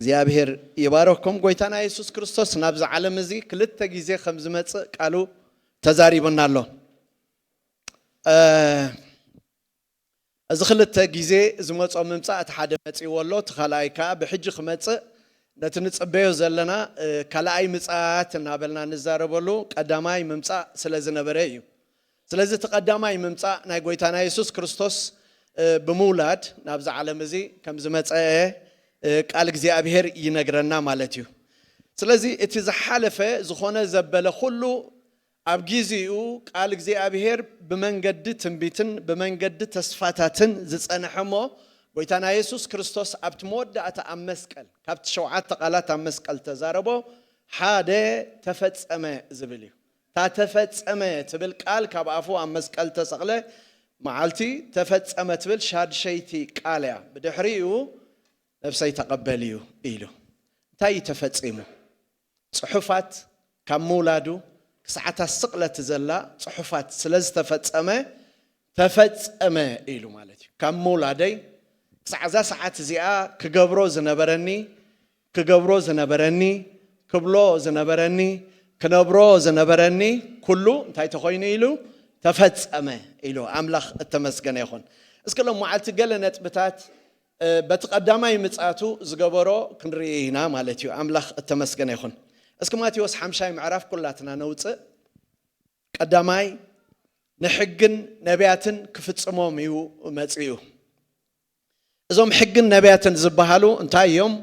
እግዚኣብሔር ይባረኩም። ጎይታና የሱስ ክርስቶስ ናብዚ ዓለም እዚ ክልተ ግዜ ከም ዝመጽእ ቃሉ ተዛሪቡና ኣሎ። እ፣ እዚ ክልተ ግዜ ዝመጾ ምምጻእ፣ እቲ ሓደ መጺእዎ ኣሎ፣ እቲ ካልኣይ ከኣ ብሕጂ ክመጽእ፣ ነቲ ንጽበዮ ዘለና፣ እ፣ ካልኣይ ምጽኣት እናበልና ንዛረበሉ ቀዳማይ ምምጻእ ስለ ዝነበረ እዩ። ስለዚ እቲ ቀዳማይ ምምጻእ ናይ ጎይታና የሱስ ክርስቶስ፣ እ፣ ብምውላድ ናብዚ ዓለም እዚ ከም ዝመጸ፣ እ፣ ቃል እግዚኣብሔር ይነግረና ማለት እዩ። ስለዚ እቲ ዝሓለፈ ዝኾነ ዘበለ ኩሉ ኣብ ጊዜኡ ቃል እግዚኣብሔር ብመንገዲ ትንቢትን ብመንገዲ ተስፋታትን ዝጸንሐ እሞ፣ ጎይታና የሱስ ክርስቶስ ኣብቲ መወዳእታ ኣብ መስቀል፣ ካብቲ ሸውዓተ ቃላት ኣብ መስቀል ተዛረቦ፣ ሓደ ተፈጸመ ዝብል እዩ። እታ ተፈጸመ ትብል ቃል ካብ ኣፉ ኣብ መስቀል ተሰቕለ መዓልቲ ተፈጸመ ትብል ሻድሸይቲ ቃል እያ። ብድሕሪኡ ነፍሰይ ተቐበል እዩ ኢሉ። እንታይ እዩ ተፈጺሙ? ጽሑፋት ካብ ምውላዱ ክሳዕ እታ ስቕለት ዘላ ጽሑፋት ስለ ዝተፈጸመ፣ ተፈጸመ ኢሉ ማለት እዩ። ካብ ምውላደይ ክሳዕ እዛ ሰዓት እዚኣ ክገብሮ ዝነበረኒ፣ ክገብሮ ዝነበረኒ፣ ክብሎ ዝነበረኒ፣ ክነብሮ ዝነበረኒ ኩሉ እንታይ ተኾይኑ ኢሉ? ተፈጸመ ኢሉ። ኣምላኽ እተመስገነ ይኹን። እስኪ ሎም መዓልቲ ገለ ነጥብታት፣ እ፣ በቲ ቀዳማይ ምጽኣቱ ዝገበሮ ክንርኢ ኢና ማለት እዩ። ኣምላኽ እተመስገነ ይኹን። እስኪ ማቴዎስ ሓምሻይ ምዕራፍ ኩላትና ነውጽእ። ቀዳማይ፣ ንሕግን ነቢያትን ክፍጽሞም እዩ መጺኡ። እዞም ሕግን ነቢያትን ዝበሃሉ እንታይ እዮም?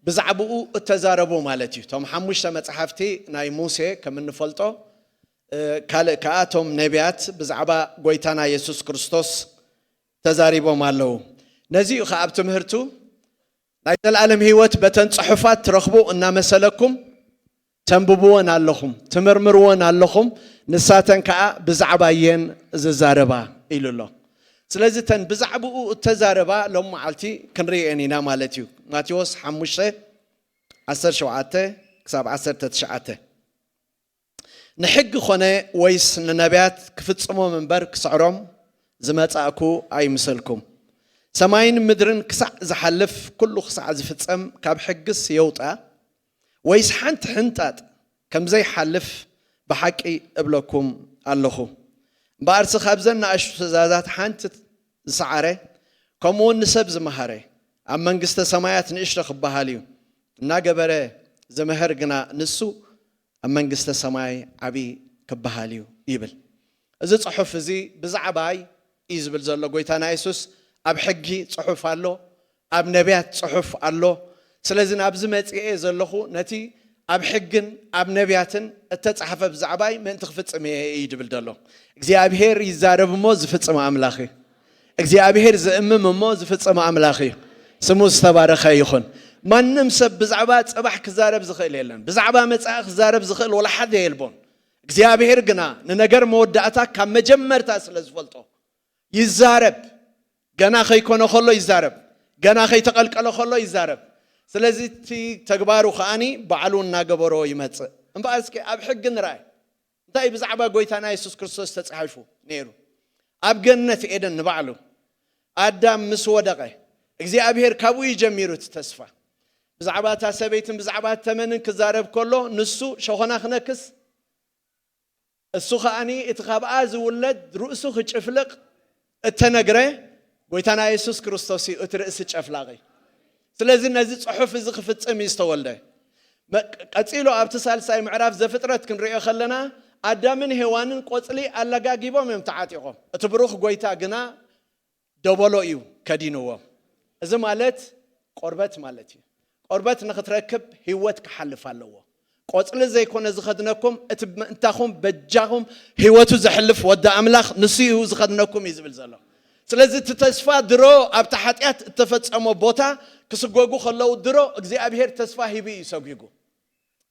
ብዛዕባኡ እተዛረቡ ማለት እዩ። እቶም ሓሙሽተ መጽሓፍቲ ናይ ሙሴ ከም እንፈልጦ፣ እ፣ ካልእ ከኣ እቶም ነቢያት ብዛዕባ ጎይታና የሱስ ክርስቶስ ተዛሪቦም ኣለዉ። ነዚ እዩ ከኣ ኣብ ትምህርቱ ናይ ዘለኣለም ህይወት በተን ጽሑፋት ትረኽቡ እናመሰለኩም ተንብብወን ኣለኹም፣ ትምርምርወን ኣለኹም፣ ንሳተን ከኣ ብዛዕባ እየን ዝዛረባ ኢሉ ኣሎ። ስለዚ እተን ብዛዕባኡ እተዛረባ ሎም መዓልቲ ክንርእየን ኢና ማለት እዩ። ማቴዎስ ሓሙሽተ ዓሰርተ ሸውዓተ ክሳብ ዓሰርተ ትሽዓተ። ንሕጊ ኾነ ወይስ ንነቢያት ክፍጽሞም እምበር ክስዕሮም ዝመጻእኩ ኣይምሰልኩም። ሰማይን ምድርን ክሳዕ ዝሓልፍ፣ ኩሉ ክሳዕ ዝፍጸም፣ ካብ ሕግስ የውጣ ወይስ ሓንቲ ሕንጣጥ ከም ዘይሓልፍ ብሓቂ እብለኩም ኣለኹ። እምበኣርሲ ካብዘን ንኣሽቱ ትእዛዛት ሓንቲ ዝሰዓረ፣ ከምኡውን ንሰብ ዝመሃረ፣ ኣብ መንግስተ ሰማያት ንእሽቶ ክበሃል እዩ። እናገበረ ዝምህር ግና ንሱ ኣብ መንግስተ ሰማይ ዓብዪ ክበሃል እዩ ይብል። እዚ ጽሑፍ እዚ ብዛዕባይ እዩ ዝብል ዘሎ ጎይታና የሱስ። ኣብ ሕጊ ጽሑፍ ኣሎ፣ ኣብ ነቢያት ጽሑፍ ኣሎ። ስለዚ ናብዚ መጺኤ ዘለኹ ነቲ ኣብ ሕግን ኣብ ነቢያትን እተጻሕፈ ብዛዕባይ ምእንቲ ክፍጽም እየ እዩ ዝብል ዘሎ። እግዚኣብሔር ይዛረብ እሞ ዝፍጽም ኣምላኽ እዩ። እግዚኣብሔር ዝእምም እሞ ዝፍጽም ኣምላኽ እዩ። ስሙ ዝተባረኸ ይኹን። ማንም ሰብ ብዛዕባ ጽባሕ ክዛረብ ዝኽእል የለን። ብዛዕባ መጻኢ ክዛረብ ዝኽእል ወላ ሓደ የልቦን። እግዚኣብሔር ግና ንነገር መወዳእታ ካብ መጀመርታ ስለ ዝፈልጦ ይዛረብ። ገና ከይኮነ ከሎ ይዛረብ። ገና ከይተቐልቀለ ከሎ ይዛረብ። ስለዚ እቲ ተግባሩ ከኣኒ ባዕሉ እናገበሮ ይመጽእ። እምበኣር እስኪ ኣብ ሕጊ ንርኣይ። እንታይ ብዛዕባ ጎይታና የሱስ ክርስቶስ ተጻሒፉ ነይሩ? ኣብ ገነት ኤደን ንባዕሉ ኣዳም ምስ ወደቐ፣ እግዚኣብሔር ካብኡ እዩ ጀሚሩ እቲ ተስፋ። ብዛዕባ እታ ሰበይትን ብዛዕባ ተመንን ክዛረብ ከሎ፣ ንሱ ሸኾና ክነክስ፣ እሱ ከኣኒ እቲ ካብኣ ዝውለድ ርእሱ ክጭፍልቕ እተነግረ ጎይታና የሱስ ክርስቶስ እዩ፣ እቲ ርእሲ ጨፍላቒ። ስለዚ ነዚ ጽሑፍ እዚ ክፍጽም እዩ ዝተወልደ። መ-፣ ቀጺሉ ኣብቲ ሳልሳይ ምዕራፍ ዘፍጥረት ክንሪኦ ከለና፣ ኣዳምን ሄዋንን ቆጽሊ ኣለጋጊቦም እዮም ተዓጢቖም። እቲ ብሩኽ ጎይታ ግና ደበሎ እዩ ከዲንዎም። እዚ ማለት ቆርበት ማለት እዩ። ቆርበት ንኽትረክብ ህይወት ክሓልፍ ኣለዎ። ቆጽሊ ዘይኮነ ዝኸድነኩም፣ እቲ ምእንታኹም በጃኹም ህይወቱ ዘሕልፍ ወዲ ኣምላኽ ንሱ እዩ ዝኸድነኩም እዩ ዝብል ዘሎ። ስለዚ እቲ ተስፋ ድሮ ኣብቲ ሓጢኣት እተፈጸሞ ቦታ ክስጎጉ ከለዉ ድሮ እግዚኣብሔር ተስፋ ሂቡ እዩ ሰጒጉ።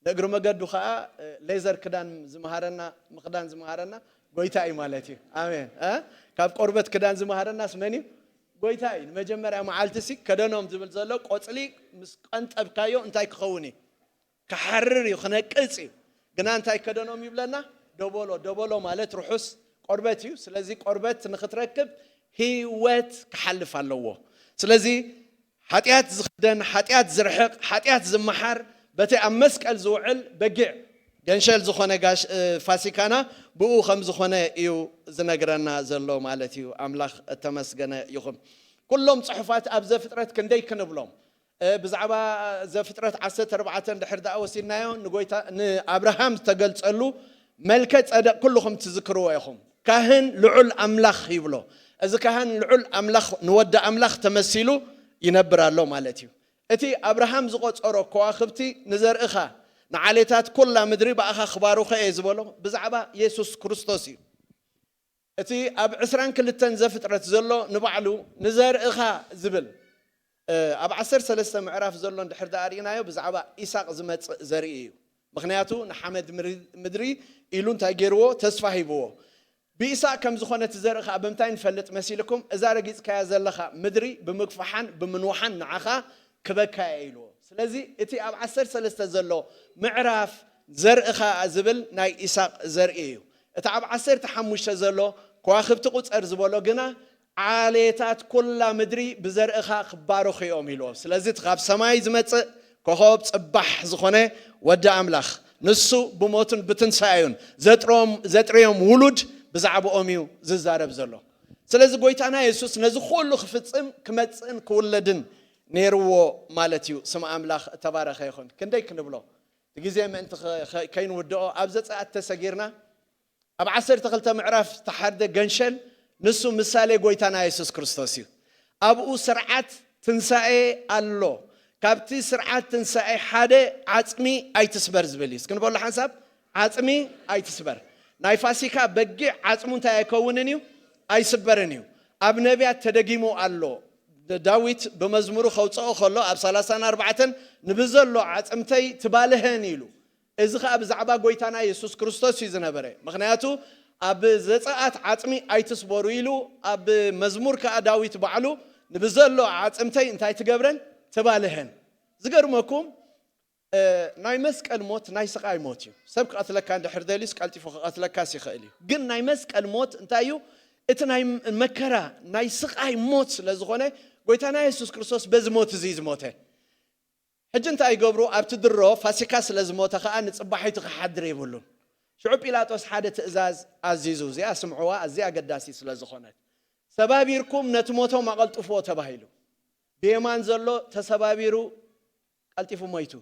ንእግሪ መገዱ ኸዓ፣ እ፣ ሌዘር ክዳን ዝመሃረና፣ ምኽዳን ዝመሃረና ጎይታ እዩ ማለት እዩ። ኣሜን። እ? ካብ ቆርበት ክዳን ዝመሃረናስ መን እዩ? ጎይታ እዩ። ንመጀመርያ መዓልቲ ሲ ከደኖም ዝብል ዘሎ ቆጽሊ ምስ ቀንጠብካዮ እንታይ ክኸውን እዩ? ክሓርር እዩ፣ ክነቅጽ እዩ። ግና እንታይ ከደኖም ይብለና? ደበሎ። ደበሎ ማለት ርሑስ ቆርበት እዩ። ስለዚ ቆርበት ንኽትረክብ ህይወት ክሓልፍ ኣለዎ። ስለዚ ሓጢኣት ዝኽደን፣ ሓጢኣት ዝርሕቕ፣ ሓጢኣት ዝመሓር፣ በቲ ኣብ መስቀል ዝውዕል በጊዕ ገንሸል ዝኾነ ጋሽ እ፣ ፋሲካና ብኡ ከም ዝኾነ እዩ ዝነግረና ዘሎ ማለት እዩ። ኣምላኽ እተመስገነ ይኹን። ኩሎም ጽሑፋት ኣብ ዘፍጥረት ክንደይ ክንብሎም እ፣ ብዛዕባ ዘፍጥረት ዓሰርተ ኣርባዕተ ድሕር ደኣ ወሲድናዮ ንጎይታ ንኣብርሃም ዝተገልጸሉ መልከ ጸደቕ ኩልኹም ትዝክርዎ ኢኹም። ካህን ልዑል ኣምላኽ ይብሎ። እዚ ካህን ልዑል ኣምላኽ ንወዲ ኣምላኽ ተመሲሉ ይነብር ኣሎ ማለት እዩ። እቲ ኣብርሃም ዝቆጸሮ ከዋኽብቲ ንዘርእኻ ንዓሌታት ኩላ ምድሪ ብኣኻ ክባርኾ እየ ዝበሎ ብዛዕባ የሱስ ክርስቶስ እዩ። እቲ ኣብ ዕስራን ክልተን ዘፍጥረት ዘሎ ንባዕሉ ንዘርእኻ ዝብል እ፣ ኣብ ዓሰርተ ሰለስተ ምዕራፍ ዘሎ እንድሕር ደኣ ርኢናዮ ብዛዕባ ኢሳቅ ዝመጽእ ዘርኢ እዩ። ምክንያቱ ንሓመድ ምሪ- ምድሪ ኢሉ እንታይ ገይርዎ? ተስፋ ሂብዎ። ብኢሳቅ ከም ዝኾነ እቲ ዘርኢ ከኣ ብምንታይ ንፈልጥ መሲልኩም? እዛ ረጊጽካያ ዘለኻ ምድሪ ብምግፋሓን ብምንውሓን ንዓኻ ክበካያ ኢልዎ። ስለዚ እቲ ኣብ ዓሰርተ ሰለስተ ዘሎ ምዕራፍ ዘርኢ ከኣ ዝብል ናይ ኢሳቅ ዘርኢ እዩ። እቲ ኣብ ዓሰርተ ሓሙሽተ ዘሎ ከዋኽብቲ ቁጸር ዝበሎ ግና ዓሌታት ኩላ ምድሪ ብዘርእኻ ክባረኹ እዮም ኢልዎ። ስለዚ እቲ ካብ ሰማይ ዝመጽእ ኮኸብ ጽባሕ ዝኾነ ወዲ ኣምላኽ ንሱ ብሞቱን ብትንሳኤዩን ዘጥሮም- ዘጥረዮም ውሉድ ብዛዕባኦም እዩ ዝዛረብ ዘሎ። ስለዚ ጎይታና የሱስ ነዚ ኩሉ ክፍጽም ክመጽእን ክውለድን ነይርዎ ማለት እዩ። ስም ኣምላኽ እተባረኸ ይኹን። ክንደይ ክንብሎ እቲ ግዜ ምእንቲ ኸ- ኸ- ከይንውድኦ ኣብ ዘጸኣት ተሰጊርና ኣብ ዓሰርተ ክልተ ምዕራፍ ዝተሓርደ ገንሸል ንሱ ምሳሌ ጎይታና የሱስ ክርስቶስ እዩ። ኣብኡ ስርዓት ትንሳኤ ኣሎ። ካብቲ ስርዓት ትንሳኤ ሓደ ዓጽሚ ኣይትስበር ዝብል እዩ። እስኪ ንበሎ ሓንሳብ ዓጽሚ ኣይትስበር። ናይ ፋሲካ በጊዕ ዓጽሙ እንታይ ኣይከውንን እዩ? ኣይስበርን እዩ። ኣብ ነቢያት ተደጊሙ ኣሎ። ዳዊት ብመዝሙሩ ከውፅኦ ከሎ ኣብ ሰላሳን ኣርባዕተን ንብዘሎ ዓጽምተይ ትባልሀን ኢሉ። እዚ ኸኣ ብዛዕባ ጎይታና የሱስ ክርስቶስ እዩ ዝነበረ። ምኽንያቱ ኣብ ዘጸኣት ዓጽሚ ኣይትስበሩ ኢሉ ኣብ መዝሙር ከኣ ዳዊት ባዕሉ ንብዘሎ ዓጽምተይ እንታይ ትገብረን? ትባልሀን። ዝገርመኩም እ፣ ናይ መስቀል ሞት ናይ ስቓይ ሞት እዩ። ሰብ ክቐትለካ እንድሕር ደልዩስ ቀልጢፉ ክቐትለካስ ይኽእል እዩ። ግን ናይ መስቀል ሞት እንታይ እዩ? እቲ ናይ መከራ ናይ ስቓይ ሞት ስለ ዝኾነ ጎይታና የሱስ ክርስቶስ በዚ ሞት እዚ እዩ ዝሞተ። ሕጂ እንታይ ይገብሩ? ኣብቲ ድሮ ፋሲካ ስለ ዝሞተ ኸኣ ንጽባሒቱ ክሓድር የብሉን። ሽዑ ጲላጦስ ሓደ ትእዛዝ ኣዚዙ፣ እዚኣ ስምዕዋ፣ ኣዝያ ኣገዳሲት ስለ ዝኾነት። ሰባቢርኩም ነቲ ሞቶም ኣቐልጥፍዎ ተባሂሉ። ብየማን ዘሎ ተሰባቢሩ ቀልጢፉ ሞይቱ።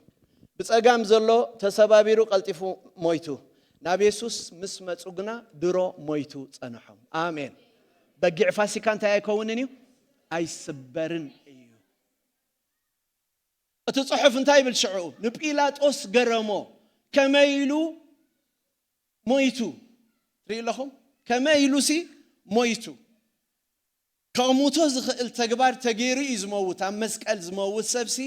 ብጸጋም ዘሎ ተሰባቢሩ ቀልጢፉ ሞይቱ። ናብ የሱስ ምስ መጹ ግና ድሮ ሞይቱ ጸንሖም። ኣሜን። በጊዕ ፋሲካ እንታይ ኣይከውንን እዩ? ኣይስበርን እዩ። እቲ ጽሑፍ እንታይ ይብል ሽዑ? ንጲላጦስ ገረሞ። ከመይ ኢሉ ሞይቱ? ትርኢ ኣለኹም? ከመይ ኢሉሲ ሞይቱ? ከእሙቶ ዝኽእል ተግባር ተገይሩ እዩ ዝመውት። ኣብ መስቀል ዝመውት ሰብሲ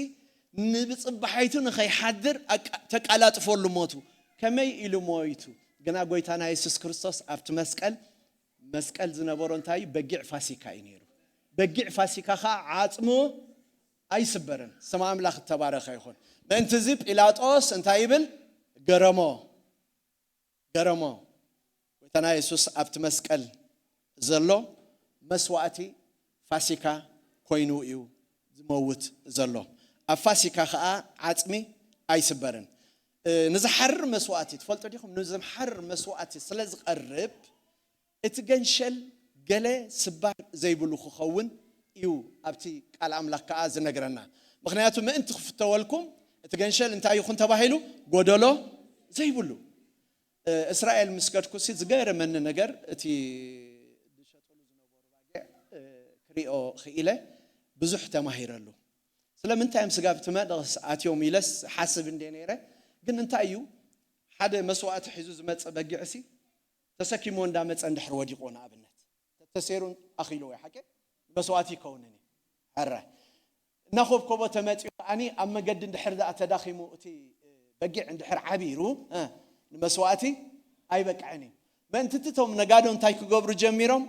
ንብጽባሓይቱ ንኸይሓድር ኣቃ- ተቃላጥፈሉ ሞቱ። ከመይ ኢሉ ሞይቱ? ግና ጎይታና የሱስ ክርስቶስ ኣብቲ መስቀል፣ መስቀል ዝነበሮ እንታይ እዩ? በጊዕ ፋሲካ እዩ ነይሩ። በጊዕ ፋሲካ ኸዓ ዓጽሙ ኣይስበርን። ስም ኣምላኽ እተባረኸ ይኹን። ምእንቲ እዚ ጲላጦስ እንታይ ይብል? ገረሞ። ገረሞ። ጎይታና የሱስ ኣብቲ መስቀል ዘሎ መስዋእቲ ፋሲካ ኮይኑ እዩ ዝመውት ዘሎ። ኣብ ፋሲካ ኸኣ ዓጽሚ ኣይስበርን። እ፣ ንዝሓርር መስዋእቲ፣ ትፈልጡ ዲኹም? ንዝሓርር መስዋእቲ ስለ ዝቐርብ እቲ ገንሸል ገለ ስባር ዘይብሉ ክኸውን እዩ ኣብቲ ቃል ኣምላኽ ከኣ ዝነግረና። ምኽንያቱ ምእንቲ ክፍተወልኩም እቲ ገንሸል እንታይ ይኹን ተባሂሉ? ጎደሎ ዘይብሉ። እ፣ እስራኤል ምስ ከድኩሲ ዝገረመኒ ነገር እቲ ዝሸጥሉ ዝነበሩ ባጊዕ፣ እ፣ ክሪኦ ክኢለ ብዙሕ ተማሂረሉ። ስለምንታይ እዮም ስጋብ እቲ መቕደስ ኣትዮም ኢለስ ሓስብ እንደ ነይረ። ግን እንታይ እዩ ሓደ መስዋእቲ ሒዙ ዝመጽእ በጊዕሲ ተሰኪሞ እንዳመጸ እንድሕር ወዲቑ ንኣብነት ተተሴሩን ኣኺልዎ ሓቂ መስዋእቲ ይከውንን እዩ። ሕረ እናኾብኮቦ ተመጺኡ ከኣኒ ኣብ መገዲ እንድሕር ደኣ ተዳኺሙ እቲ በጊዕ እንድሕር ዓቢሩ እ፣ ንመስዋእቲ ኣይበቅዕን እዩ። ምእንቲ እቲ እቶም ነጋዶ እንታይ ክገብሩ ጀሚሮም?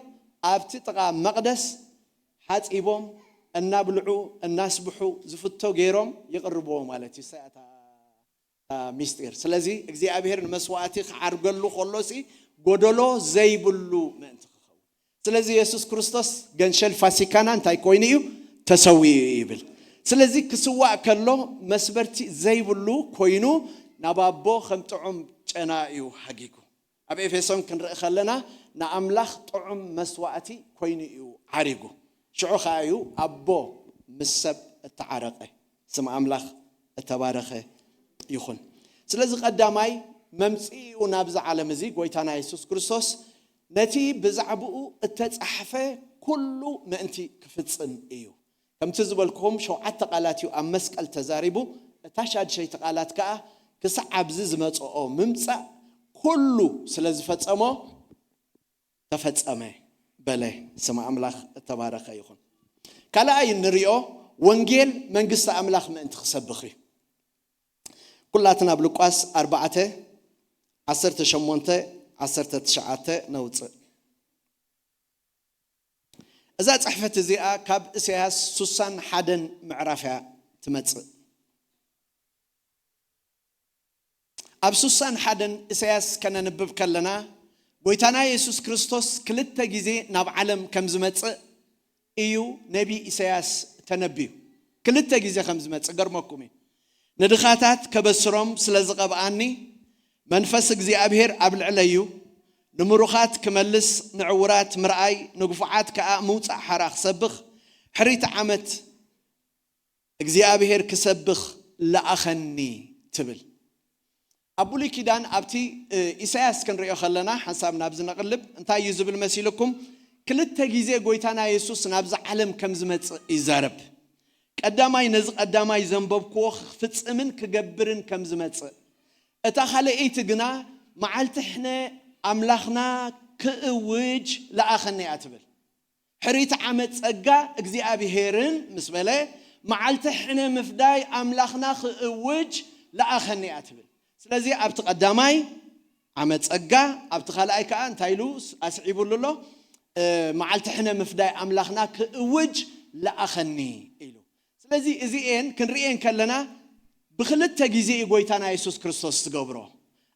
ኣብቲ ጥቓ መቕደስ ሓጺቦም እናብልዑ እናስብሑ ዝፍቶ ገይሮም ይቕርብዎ ማለት እዩ። እሳይ ኣታ ሚስጢር። ስለዚ እግዚኣብሔር ንመስዋእቲ ክዓርገሉ ከሎሲ ጎደሎ ዘይብሉ ምእንቲ ክኸውን። ስለዚ የሱስ ክርስቶስ ገንሸል ፋሲካና እንታይ ኮይኑ እዩ? ተሰዊኡ እዩ ይብል። ስለዚ ክስዋእ ከሎ መስበርቲ ዘይብሉ ኮይኑ ናብ ኣቦ ከም ጥዑም ጨና እዩ ሃጊጉ። ኣብ ኤፌሶን ክንርኢ ከለና ንኣምላኽ ጥዑም መስዋእቲ ኮይኑ እዩ ዓሪጉ። ሽዑ ኸዓ እዩ ኣቦ ምስ ሰብ እተዓረቐ። ስም ኣምላኽ እተባረኸ ይኹን። ስለዚ ቀዳማይ መምጽኢኡ ናብዚ ዓለም እዚ ጎይታና የሱስ ክርስቶስ ነቲ ብዛዕባኡ እተጻሕፈ ኩሉ ምእንቲ ክፍጽም እዩ። ከምቲ ዝበልኩኹም ሸውዓተ ቃላት እዩ ኣብ መስቀል ተዛሪቡ። እታ ሻድሸይቲ ቃላት ከኣ ክሳዕ ኣብዚ ዝመጽኦ ምምጻእ ኩሉ ስለ ዝፈጸሞ ተፈጸመ በለ። ስም ኣምላኽ እተባረኸ ይኹን። ካልኣይ እንሪኦ ወንጌል መንግስቲ ኣምላኽ ምእንቲ ክሰብኽ እዩ። ኩላትና ኣብ ሉቃስ ኣርባዕተ ዓሰርተ ሸሞንተ ዓሰርተ ትሽዓተ ነውፅእ። እዛ ጽሕፈት እዚኣ ካብ ኢሳያስ ሱሳን ሓደን ምዕራፍ እያ ትመጽእ። ኣብ ሱሳን ሓደን ኢሳያስ ከነንብብ ከለና ጎይታና የሱስ ክርስቶስ ክልተ ግዜ ናብ ዓለም ከም ዝመጽእ እዩ ነቢ ኢሳያስ ተነብዩ። ክልተ ግዜ ከም ዝመጽእ ገርመኩም እዩ። ንድኻታት ከበስሮም ስለ ዝቐብኣኒ መንፈስ እግዚኣብሔር ኣብ ልዕለይ እዩ። ንምሩኻት ክመልስ፣ ንዕውራት ምርኣይ፣ ንግፉዓት ከኣ ምውጻእ ሓራ ክሰብኽ፣ ሕሪት ዓመት እግዚኣብሔር ክሰብኽ ለኣኸኒ ትብል። ኣብ ብሉይ ኪዳን ኣብቲ ኢሳያስ ክንሪኦ ከለና ሓንሳብ ናብዚ ነቕልብ እንታይ እዩ ዝብል መሲልኩም? ክልተ ግዜ ጎይታና የሱስ ናብዚ ዓለም ከም ዝመጽእ ይዛረብ። ቀዳማይ ነዚ ቀዳማይ ዘንበብክዎ ክፍጽምን ክገብርን ከም ዝመጽእ፣ እታ ካልኣይቲ ግና መዓልቲ ሕነ ኣምላኽና ክእውጅ ለኣኸኒ እያ ትብል። ሕሪት ዓመት ጸጋ እግዚኣብሔርን ምስ በለ መዓልቲ ሕነ ምፍዳይ ኣምላኽና ክእውጅ ለኣኸኒ እያ ትብል። ስለዚ ኣብቲ ቀዳማይ ዓመት ጸጋ ኣብቲ ካልኣይ ከኣ እንታይ ኢሉ ኣስዒቡሉ ኣሎ? መዓልቲ ሕነ ምፍዳይ ኣምላኽና ክእውጅ ለኣኸኒ ኢሉ። ስለዚ እዚኤን ክንርእየን ከለና ብክልተ ግዜ እዩ ጎይታና የሱስ ክርስቶስ ዝገብሮ።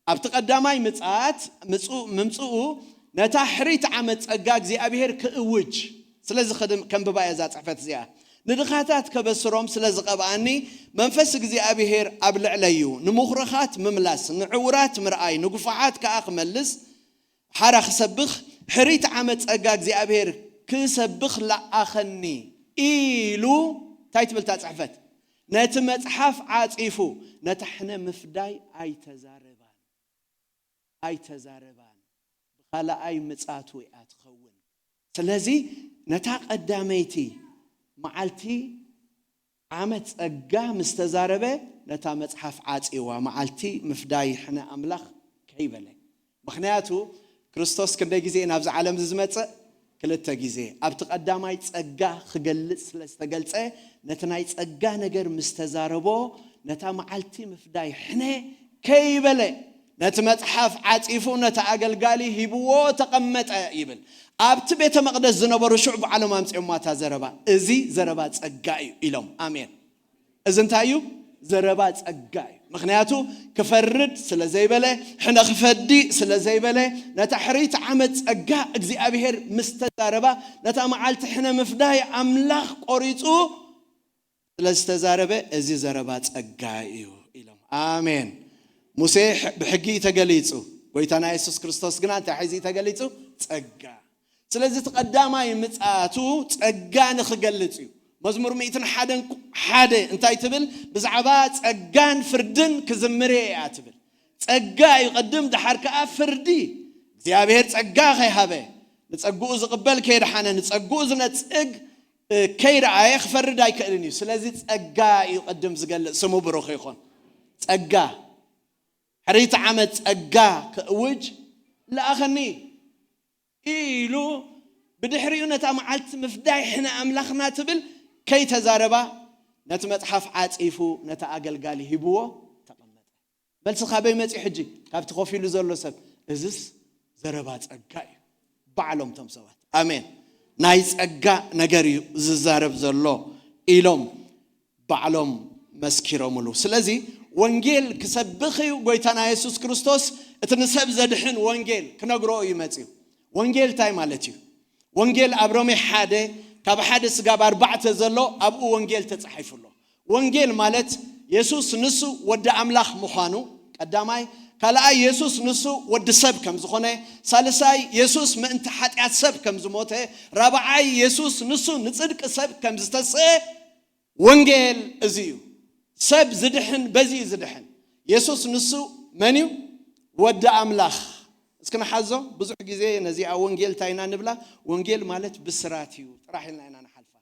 ኣብቲ ቀዳማይ ምጽኣት ምምጽኡ ነታ ሕሪት ዓመት ጸጋ እግዚኣብሔር ክእውጅ ስለዚ ከንብባ እያ እዛ ጽሕፈት እዚኣ። ንድኻታት ከበስሮም ስለ ዝቐብኣኒ መንፈስ እግዚኣብሔር ኣብ ልዕለይ እዩ። ንምኹርኻት ምምላስ፣ ንዕውራት ምርኣይ፣ ንግፉዓት ከኣ ክመልስ ሓራ ክሰብኽ ሕሪት ዓመት ጸጋ እግዚኣብሔር ክሰብኽ ለኣኸኒ ኢሉ እንታይ ትብል እታ ጽሕፈት? ነቲ መጽሓፍ ዓጺፉ ነታ ሕነ ምፍዳይ ኣይተዛረባን ኣይተዛረባን። ብኻልኣይ ምጻቱ እያ ትኸውን። ስለዚ ነታ ቀዳመይቲ መዓልቲ ዓመት ጸጋ ምስ ተዛረበ ነታ መጽሓፍ ዓጺዋ፣ መዓልቲ ምፍዳይ ሕነ ኣምላኽ ከይበለ። ምኽንያቱ ክርስቶስ ክንደይ ግዜ ናብዚ ዓለም እዚ ዝመጽእ? ክልተ ግዜ። ኣብቲ ቀዳማይ ጸጋ ክገልጽ ስለ ዝተገልጸ ነቲ ናይ ጸጋ ነገር ምስ ተዛረቦ ነታ መዓልቲ ምፍዳይ ሕነ ከይበለ ነቲ መጽሓፍ ዓጺፉ ነቲ ኣገልጋሊ ሂብዎ ተቐመጠ ይብል። ኣብቲ ቤተ መቕደስ ዝነበሩ ሽዑ ባዕሎም ኣምጺኦማ እታ ዘረባ፣ እዚ ዘረባ ጸጋ እዩ ኢሎም። ኣሜን። እዚ እንታይ እዩ? ዘረባ ጸጋ እዩ። ምኽንያቱ ክፈርድ ስለ ዘይበለ፣ ሕነ ክፈዲ ስለ ዘይበለ፣ ነታ ሕርይቲ ዓመት ጸጋ እግዚኣብሔር ምስ ተዛረባ፣ ነታ መዓልቲ ሕነ ምፍዳይ ኣምላኽ ቆሪጹ ስለ ዝተዛረበ፣ እዚ ዘረባ ጸጋ እዩ ኢሎም። ኣሜን። ሙሴ ሕ-፣ ብሕጊ እዩ ተገሊጹ። ጎይታና የሱስ ክርስቶስ ግና እንታይ ሒዙ እዩ ተገሊጹ? ጸጋ። ስለዚ እቲ ቀዳማይ ምጽኣቱ ጸጋ ንኽገልጽ እዩ። መዝሙር ሚእትን ሓደን ሓደ እንታይ ትብል? ብዛዕባ ጸጋን ፍርድን ክዝምር እየ እያ ትብል። ጸጋ እዩ ቅድም፣ ደሓር ከኣ ፍርዲ። እግዚኣብሔር ጸጋ ከይሃበ፣ ንጸግኡ ዝቕበል ከየድሓነ፣ ንጸግኡ ዝነጽግ፣ እ፣ ከይረኣየ ክፈርድ ኣይክእልን እዩ። ስለዚ ጸጋ እዩ ቅድም ዝገልጽ። ስሙ ብሩኽ ይኹን። ጸጋ። ሕርይቲ ዓመት ጸጋ ክእውጅ ለኣኸኒ ኢሉ፣ ብድሕሪኡ ነታ መዓልቲ ምፍዳይ ሕነ ኣምላኽና ትብል ከይተዛረባ፣ ነቲ መጽሓፍ ዓጺፉ ነቲ ኣገልጋሊ ሂብዎ ተቐመጠ። መልሲ ካበይ መጺኡ ሕጂ? ካብቲ ኮፍ ኢሉ ዘሎ ሰብ። እዝስ ዘረባ ጸጋ እዩ። ባዕሎም እቶም ሰባት። ኣሜን። ናይ ጸጋ ነገር እዩ ዝዛረብ ዘሎ ኢሎም ባዕሎም መስኪሮምሉ። ስለዚ ወንጌል ክሰብኽ እዩ ጎይታና የሱስ ክርስቶስ፣ እቲ ንሰብ ዘድሕን ወንጌል ክነግሮ እዩ መጺኡ። ወንጌል እንታይ ማለት እዩ? ወንጌል ኣብ ሮሜ ሓደ ካብ ሓደ ስጋብ ኣርባዕተ ዘሎ ኣብኡ ወንጌል ተጻሒፉ ኣሎ። ወንጌል ማለት የሱስ ንሱ ወዲ ኣምላኽ ምዃኑ ቀዳማይ፣ ካልኣይ የሱስ ንሱ ወዲ ሰብ ከም ዝኾነ፣ ሳልሳይ የሱስ ምእንቲ ሓጢኣት ሰብ ከም ዝሞተ፣ ራብዓይ የሱስ ንሱ ንጽድቂ ሰብ ከም ዝተስአ። ወንጌል እዚ እዩ። ሰብ ዝድሕን በዚ እዩ ዝድሕን። የሱስ ንሱ መን እዩ? ወዲ ኣምላኽ። እስኪ ንሓዞ። ብዙሕ ግዜ ነዚኣ ወንጌል እንታይ ኢና ንብላ? ወንጌል ማለት ብስራት እዩ ጥራሕ ኢልና ኢና ንሓልፋ።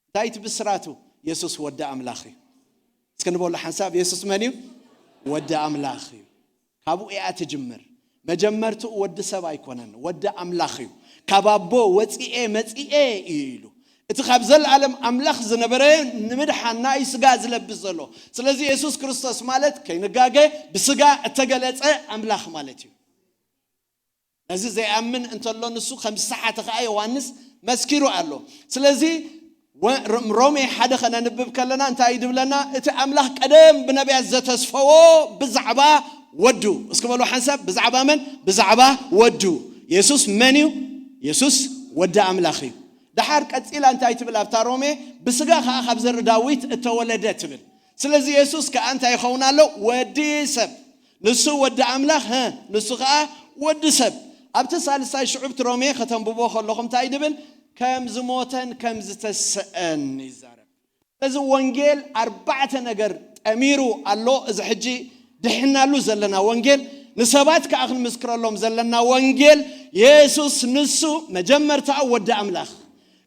እንታይ እቲ ብስራቱ? የሱስ ወዲ ኣምላኽ እዩ። እስኪ ንበሎ ሓንሳብ፣ የሱስ መን እዩ? ወዲ ኣምላኽ እዩ። ካብኡ እያ ትጅምር። መጀመርትኡ ወዲ ሰብ ኣይኮነን፣ ወዲ ኣምላኽ እዩ። ካብ ኣቦ ወፂኤ መፂኤ እዩ ኢሉ። እቲ ካብ ዘለኣለም ኣምላኽ ዝነበረ ንምድሓን ናይ ስጋ ዝለብስ ዘሎ። ስለዚ የሱስ ክርስቶስ ማለት ከይንጋገ ብስጋ እተገለጸ ኣምላኽ ማለት እዩ። ነዚ ዘይኣምን እንተሎ ንሱ ከም ዝሰሓተ ከኣ ዮሃንስ መስኪሩ ኣሎ። ስለዚ ወ-፣ ሮሜ ሓደ ከነንብብ ከለና እንታይ እዩ ድብለና? እቲ ኣምላኽ ቀደም ብነቢያት ዘተስፈዎ ብዛዕባ ወዱ። እስኪ በሉ ሓንሳብ፣ ብዛዕባ መን? ብዛዕባ ወዱ። የሱስ መን እዩ? የሱስ ወዲ ኣምላኽ እዩ። ደሓር ቀጺላ እንታይ ትብል ኣብታ ሮሜ? ብስጋ ከኣ ካብ ዘርኢ ዳዊት እተወለደ ትብል። ስለዚ የሱስ ከኣ እንታይ ይኸውን ኣሎ? ወዲ ሰብ። ንሱ ወዲ ኣምላኽ፣ ሀ፣ ንሱ ከኣ ወዲ ሰብ። ኣብቲ ሳልሳይ ሽዑብቲ ሮሜ ከተንብቦ ከለኹም እንታይ ድብል? ከም ዝሞተን ከም ዝተሰአን ይዛረብ። ስለዚ ወንጌል ኣርባዕተ ነገር ጠሚሩ ኣሎ። እዚ ሕጂ ድሕናሉ ዘለና ወንጌል፣ ንሰባት ከኣ ክንምስክረሎም ዘለና ወንጌል፣ የሱስ ንሱ መጀመርታ ወዲ ኣምላኽ፣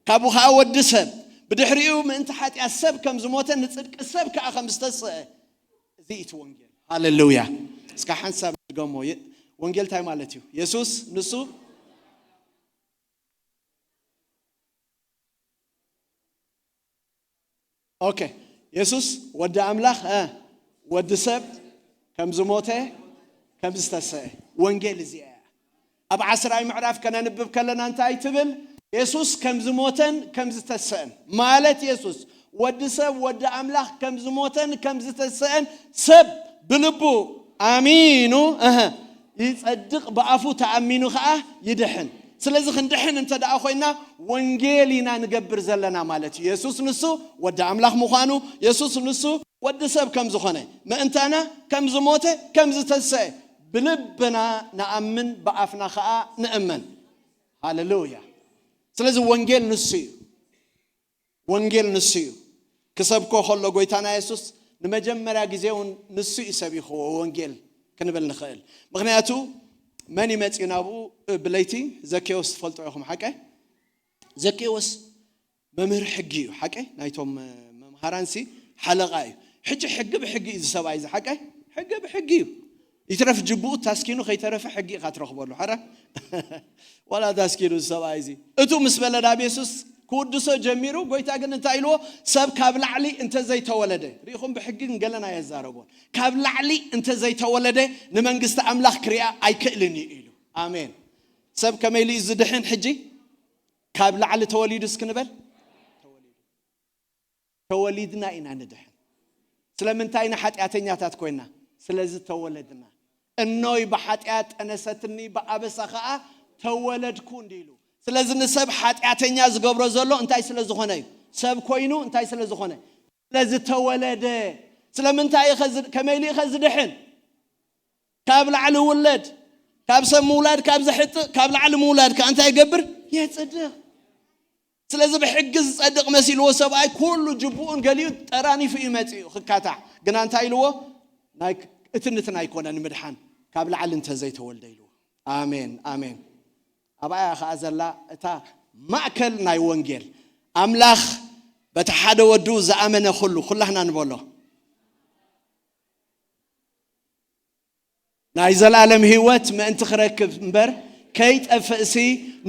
ካብኡ ከኣ ወዲ ሰብ፣ ብድሕሪኡ ምእንቲ ሓጢኣት ሰብ ከም ዝሞተ፣ ንጽድቂ ሰብ ከኣ ከም ዝተስአ። እዚ እቲ ወንጌል። ሃሌሉያ። እስከ ሓንሳብ ድገሞ። የ-፣ ወንጌል እንታይ ማለት እዩ? የሱስ ንሱ፣ ኦኬ፣ የሱስ ወዲ ኣምላኽ፣ እ፣ ወዲ ሰብ ከም ዝሞተ፣ ከም ዝተሰአ። ወንጌል እዚኣ እያ። ኣብ ዓስራይ ምዕራፍ ከነንብብ ከለና እንታይ ትብል? የሱስ ከም ዝሞተን ከም ዝተሰአን። ማለት የሱስ ወዲ ሰብ፣ ወዲ ኣምላኽ ከም ዝሞተን ከም ዝተሰአን ሰብ ብልቡ ኣሚኑ፣ እህ፣ ይጸድቕ፣ ብኣፉ ተኣሚኑ ኸኣ ይድሕን። ስለዚ ክንድሕን እንተ ደኣ ኮይና ወንጌል ኢና ንገብር ዘለና ማለት እዩ። የሱስ ንሱ ወዲ ኣምላኽ ምዃኑ፣ የሱስ ንሱ ወዲ ሰብ ከም ዝኾነ፣ ምእንታና ከም ዝሞተ፣ ከም ዝተሰአ ብልብና ንኣምን፣ ብኣፍና ኸኣ ንእመን። ሃሌሉያ። ስለዚ ወንጌል ንሱ እዩ። ወንጌል ንሱ እዩ። ክሰብኮ ከሎ ጎይታና የሱስ ንመጀመርያ ግዜ እውን ንሱ እዩ ሰቢኽዎ ወንጌል ክንብል ንኽእል። ምኽንያቱ መን እዩ መጺኡ ናብኡ? እ፣ ብለይቲ ዘኬዎስ ትፈልጦ ኢኹም፣ ሓቀ? ዘኬዎስ መምህር ሕጊ እዩ፣ ሓቀ? ናይቶም፣ እ፣ መምሃራንሲ ሓለቓ እዩ። ሕጂ ሕጊ ብሕጊ እዩ ዝሰብኣይ እዚ፣ ሓቀ? ሕጊ ብሕጊ እዩ። ይትረፍ ጅብኡ ታስኪኑ ከይተረፈ ሕጊ ኢኻ ትረኽበሉ። ሓራ ዋላ ታስኪኑ ዝሰብኣይ እዚ። እቱ ምስ በለ ናብ የሱስ ክውድሶ ጀሚሩ፣ ጎይታ ግን እንታይ ኢልዎ? ሰብ ካብ ላዕሊ እንተ ዘይተወለደ፣ ርኢኹም ብሕጊ ግን ገለና የዛረቦን። ካብ ላዕሊ እንተ ዘይተወለደ ንመንግስቲ ኣምላኽ ክሪኣ ኣይክእልን እዩ ኢሉ። ኣሜን። ሰብ ከመይ ኢሉ እዩ ዝድሕን ሕጂ? ካብ ላዕሊ ተወሊዱ እስኪ ንበል። ተወሊድና ኢና ንድሕን። ስለምንታይ ኢና ሓጢኣተኛታት ኮይና? ስለ ዝተወለድና። እኖይ ብሓጢኣት ጠነሰትኒ፣ ብኣበሳ ኸኣ ተወለድኩ እንዲ ኢሉ። ስለዚ ንሰብ ሓጢኣተኛ ዝገብሮ ዘሎ እንታይ ስለ ዝኾነ እዩ? ሰብ ኮይኑ እንታይ ስለ ዝኾነ? ስለ ዝተወለደ። ስለምንታይ እዩ ኸዚ-፣ ከመይ ኢሉ እዩ ኸዚ ድሕን? ካብ ላዕሊ ውለድ። ካብ ሰብ ምውላድ ካብ ዘሕጥእ፣ ካብ ላዕሊ ምውላድ ከኣ እንታይ ይገብር? የጽድቕ። ስለዚ ብሕጊ ዝጸድቕ መሲልዎ ሰብኣይ ኩሉ ጅቡኡን ገሊኡ ጠራኒፉ እዩ መጺኡ ክካታዕ። ግና እንታይ ኢልዎ? ናይ ክ-፣ እትንትን ኣይኮነን ምድሓን፣ ካብ ላዕሊ እንተ ዘይተወልደ ኢልዎ። ኣሜን፣ ኣሜን። ኣብኣ እያ ኸኣ ዘላ እታ ማእከል ናይ ወንጌል። ኣምላኽ በቲ ሓደ ወዱ ዝኣመነ ኩሉ፣ ኩላህና ንበሎ። ናይ ዘላለም ህይወት ምእንቲ ክረክብ እምበር ከይጠፍእሲ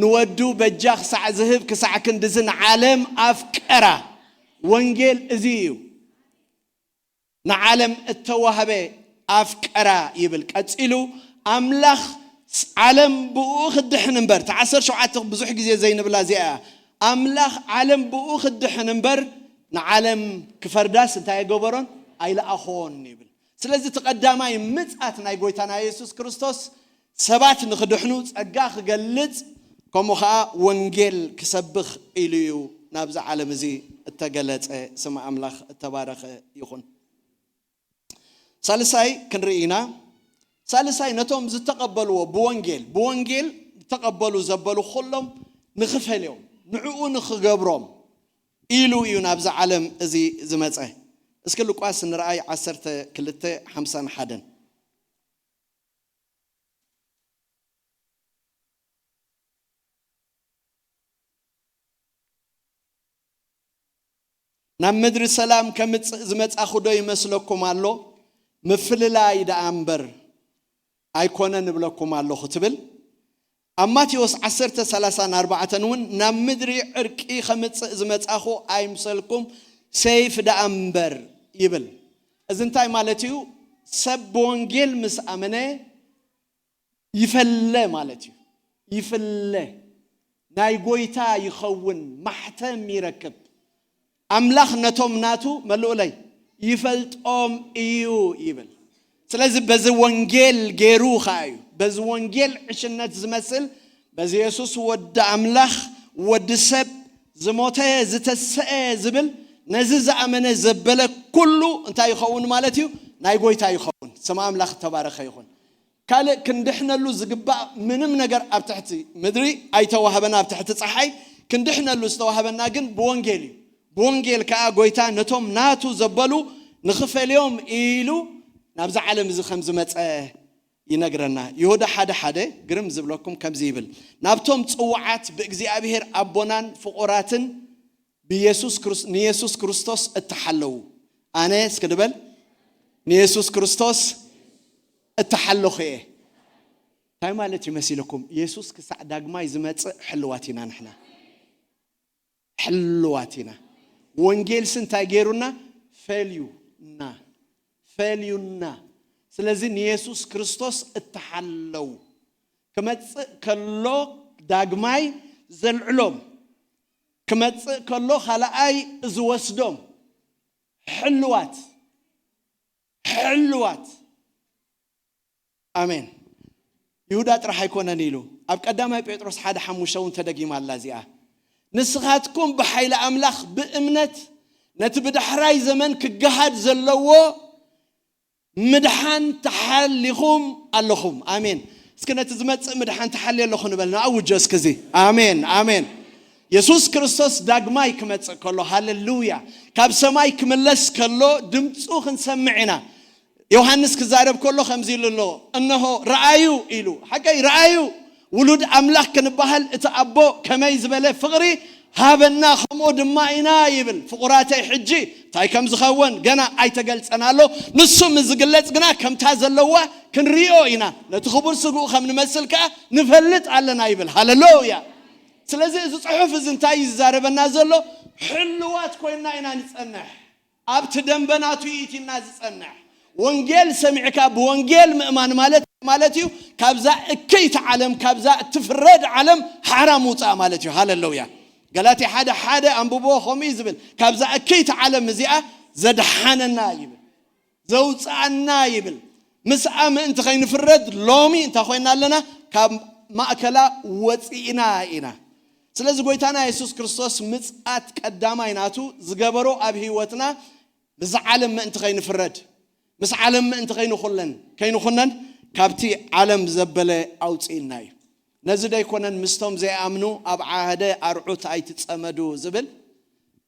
ንወዱ በጃ ክሳዕ ዝህብ ክሳዕ ክንድዚ ንዓለም ኣፍቀራ። ወንጌል እዚ እዩ። ንዓለም እተዋህበ ኣፍቀራ ይብል። ቀጺሉ ኣምላኽ ስ-፣ ዓለም ብኡ ክድሕን እምበር፣ እታ ዓሰርተ ሸውዓተ ብዙሕ ግዜ ዘይንብላ እዚኣ እያ። ኣምላኽ ዓለም ብኡ ክድሕን እምበር ንዓለም ክፈርዳስ እንታይ ኣይገበሮን? ኣይለኣኾን ይብል። ስለዚ እቲ ቀዳማይ ምጽኣት ናይ ጎይታና የሱስ ክርስቶስ ሰባት ንኽድሕኑ ጸጋ ክገልጽ፣ ከምኡ ኸኣ ወንጌል ክሰብኽ ኢሉ እዩ ናብዚ ዓለም እዚ እተገለጸ ስም ኣምላኽ እተባረኸ ይኹን። ሳልሳይ ክንርኢ ኢና። ሳልሳይ ነቶም ዝተቐበልዎ ብወንጌል፣ ብወንጌል ዝተቐበሉ ዘበሉ ኩሎም ንኽፈልዮም፣ ንዕኡ ንኽገብሮም ኢሉ እዩ ናብዚ ዓለም እዚ ዝመጸ። እስኪ ሉቃስ ንርኣይ ዓሰርተ ክልተ ሓምሳን ሓደን። ናብ ምድሪ ሰላም ከምጽእ ዝመጻኹ ዶ ይመስለኩም ኣሎ? ምፍልላይ ደኣ እምበር ኣይኮነን እብለኩም ኣለኹ ትብል። ኣብ ማቴዎስ ዓሰርተ ሰላሳን ኣርባዕተን እውን ናብ ምድሪ ዕርቂ ከምጽእ ዝመጻኹ ኣይምሰልኩም፣ ሰይፍ ደኣ እምበር ይብል። እዚ እንታይ ማለት እዩ? ሰብ ብወንጌል ምስ ኣመነ ይፈለ ማለት እዩ። ይፍለ፣ ናይ ጎይታ ይኸውን፣ ማሕተም ይረክብ። ኣምላኽ ነቶም ናቱ መልኡለይ ይፈልጦም እዩ ይብል። ስለዚ በዚ ወንጌል ገይሩ ኸዓ እዩ፣ በዚ ወንጌል ዕሽነት ዝመስል፣ በዚ የሱስ ወዲ ኣምላኽ፣ ወዲ ሰብ፣ ዝሞተ ዝተሰአ ዝብል፣ ነዚ ዝኣመነ ዘበለ ኩሉ እንታይ ይኸውን ማለት እዩ? ናይ ጎይታ ይኸውን። ስም ኣምላኽ ዝተባረኸ ይኹን። ካልእ ክንድሕነሉ ዝግባእ ምንም ነገር ኣብ ትሕቲ ምድሪ ኣይተዋህበና፣ ኣብ ትሕቲ ፀሓይ ክንድሕነሉ ዝተዋህበና ግን ብወንጌል እዩ። ብወንጌል ከዓ ጎይታ ነቶም ናቱ ዘበሉ ንኽፈልዮም ኢሉ ናብዚ ዓለም እዚ ከም ዝመፀ ይነግረና። ይሁዳ ሓደ ሓደ ግርም ዝብለኩም ከምዚ ይብል፣ ናብቶም ፅዋዓት ብእግዚኣብሔር ኣቦናን ፍቑራትን ብየሱስ ክርስ-፣ ንየሱስ ክርስቶስ እተሓለዉ፣ ኣነ እስኪ ድበል፣ ንየሱስ ክርስቶስ እተሓለኹ እየ። እንታይ ማለት እዩ መሲልኩም? የሱስ ክሳዕ ዳግማይ ዝመጽእ ሕልዋት ኢና ንሕና። ሕልዋት ኢና። ወንጌልሲ እንታይ ገይሩና? ፈልዩና። ፈልዩና። ስለዚ ንየሱስ ክርስቶስ እተሓለዉ። ክመጽእ ከሎ ዳግማይ ዘልዕሎም። ክመጽእ ከሎ ካልኣይ ዝወስዶም። ሕልዋት። ሕልዋት። ኣሜን። ይሁዳ ጥራሕ ኣይኮነን ኢሉ። ኣብ ቀዳማይ ጴጥሮስ ሓደ ሓሙሽተ እውን ተደጊማ ኣላ እዚኣ። ንስኻትኩም ብሓይሊ ኣምላኽ ብእምነት ነቲ ብዳሕራይ ዘመን ክገሃድ ዘለዎ ምድሓን ተሓሊኹም ኣለኹም። ኣሜን። እስኪ ነቲ ዝመጽእ ምድሓን ተሓልየ ኣለኹ ንበል። ንኣውጆ እስኪ እዚ። ኣሜን፣ ኣሜን። የሱስ ክርስቶስ ዳግማይ ክመጽእ ከሎ፣ ሃሌሉያ፣ ካብ ሰማይ ክምለስ ከሎ ድምፁ ክንሰምዕ ኢና። ዮሃንስ ክዛረብ ከሎ ከምዚ ኢሉ ኣሎ፣ "እንሆ ረኣዩ" ኢሉ። ሓቀይ ረኣዩ። ውሉድ ኣምላኽ ክንበሃል እቲ ኣቦ ከመይ ዝበለ ፍቕሪ ሃበና፣ ከምኡ ድማ ኢና ይብል። ፍቑራተይ፣ ሕጂ እንታይ ከም ዝኸውን ገና ኣይተገልጸን ኣሎ። ንሱ ምስ ዝግለጽ ግና ከምታ ዘለዋ ክንሪኦ ኢና። ነቲ ክቡር ስግኡ ከም ንመስል ከኣ ንፈልጥ ኣለና ይብል። ሃሌሉያ። ስለዚ እዚ ጽሑፍ እዚ እንታይ እዩ ዝዛረበና ዘሎ? ሕልዋት ኮይንና ኢና ንጸንሕ። ኣብቲ ደንበ ናቱ ይእቲና ዝጸንሕ። ወንጌል ሰሚዕካ ብወንጌል ምእማን ማለት ማለት እዩ፣ ካብዛ እከይቲ ዓለም፣ ካብዛ እትፍረድ ዓለም ሓራ ምውጻእ ማለት እዩ። ሃሌሉያ። ገላትያ ሓደ ሓደ ኣንብቦ ከምኡ እዩ ዝብል፣ ካብዛ እከይቲ ዓለም እዚኣ ዘድሓነና ይብል፣ ዘውጽኣና ይብል። ምስኣ ምእንቲ ከይንፍረድ ሎሚ እንታይ ኮይና ኣለና? ካብ ማእከላ ወጺእና ኢና። ስለዚ ጎይታና የሱስ ክርስቶስ ምጽኣት ቀዳማይ ናቱ ዝገበሮ ኣብ ህይወትና ምስዛ ዓለም ምእንቲ ከይንፍረድ፣ ምስ ዓለም ምእንቲ ከይንኹለን፣ ከይንኹነን ካብቲ ዓለም ዘበለ ኣውጽእና እዩ። ነዚ ደይኮነን ምስቶም ዘይኣምኑ ኣብ ሓደ ኣርዑት ኣይትጸመዱ ዝብል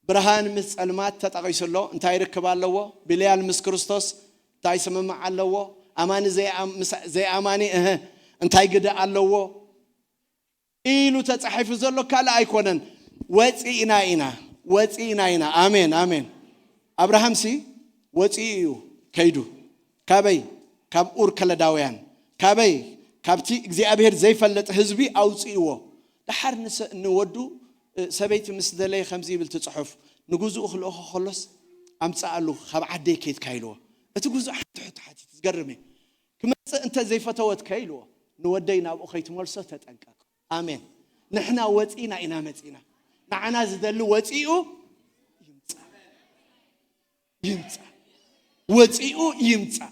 ብርሃን ምስ ጸልማት ተጠቒሱ ኣሎ። እንታይ ርክብ ኣለዎ? ብልያል ምስ ክርስቶስ እንታይ ስምምዕ ኣለዎ? ኣማኒ ዘይኣም-፣ ምስ ዘይኣማኒ እህ እንታይ ግደ ኣለዎ? ኢሉ ተጻሒፉ ዘሎ ካልእ ኣይኮነን። ወጺእና ኢና፣ ወጺእና ኢና። ኣሜን፣ ኣሜን። ኣብርሃምሲ ወጺኡ እዩ ከይዱ። ካበይ? ካብ ኡር ከለዳውያን። ካበይ? ካብቲ እግዚኣብሔር ዘይፈልጥ ህዝቢ ኣውጺእዎ። ደሓር ንሰ-፣ ንወዱ፣ እ፣ ሰበይቲ ምስ ደለየ ከምዚ ይብል እቲ ጽሑፍ፣ ንግዝኡ ክልእኾ ከሎስ ኣምጽኣሉ ካብ ዓደይ ኬድካ ኢልዎ። እቲ ግዙእ ሓንቲ ሕቶ ሓቲቱ፣ ዝገርም እዩ። ክመጽእ እንተ ዘይፈተወት ከ ኢልዎ፣ ንወደይ ናብኡ ከይትመልሶ ተጠንቀቕ። ኣሜን። ንሕና ወጺእና ኢና መጺእና። ንዓና ዝደሊ ወጺኡ ይምጻእ። ይምጻእ። ወጺኡ ይምጻእ።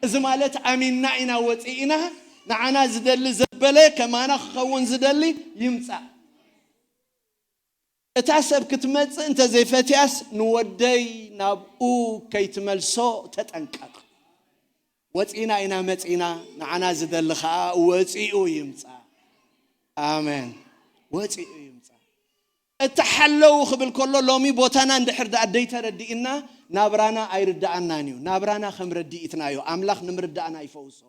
እዚ ማለት ኣሚንና ኢና ወጺእና። ንዓና ዝደሊ ዘበለ ከማና ክኸውን ዝደሊ ይምጻእ። እታ ሰብ ክትመጽእ እንተ ዘይፈትያስ፣ ንወደይ ናብኡ ከይትመልሶ ተጠንቀቕ። ወጺና ኢና መጺና፣ ንዓና ዝደሊ ኸኣ ወጺኡ ይምጻእ። ኣሜን። ወጺኡ ይምጻእ። እተሓለዉ ክብል ከሎ፣ ሎሚ ቦታና እንድሕር ደኣ ደይተረዲእና፣ ናብራና ኣይርድኣናን እዩ። ናብራና ከም ረድኢትና እዩ። ኣምላኽ ንምርዳእና ይፈውሶ።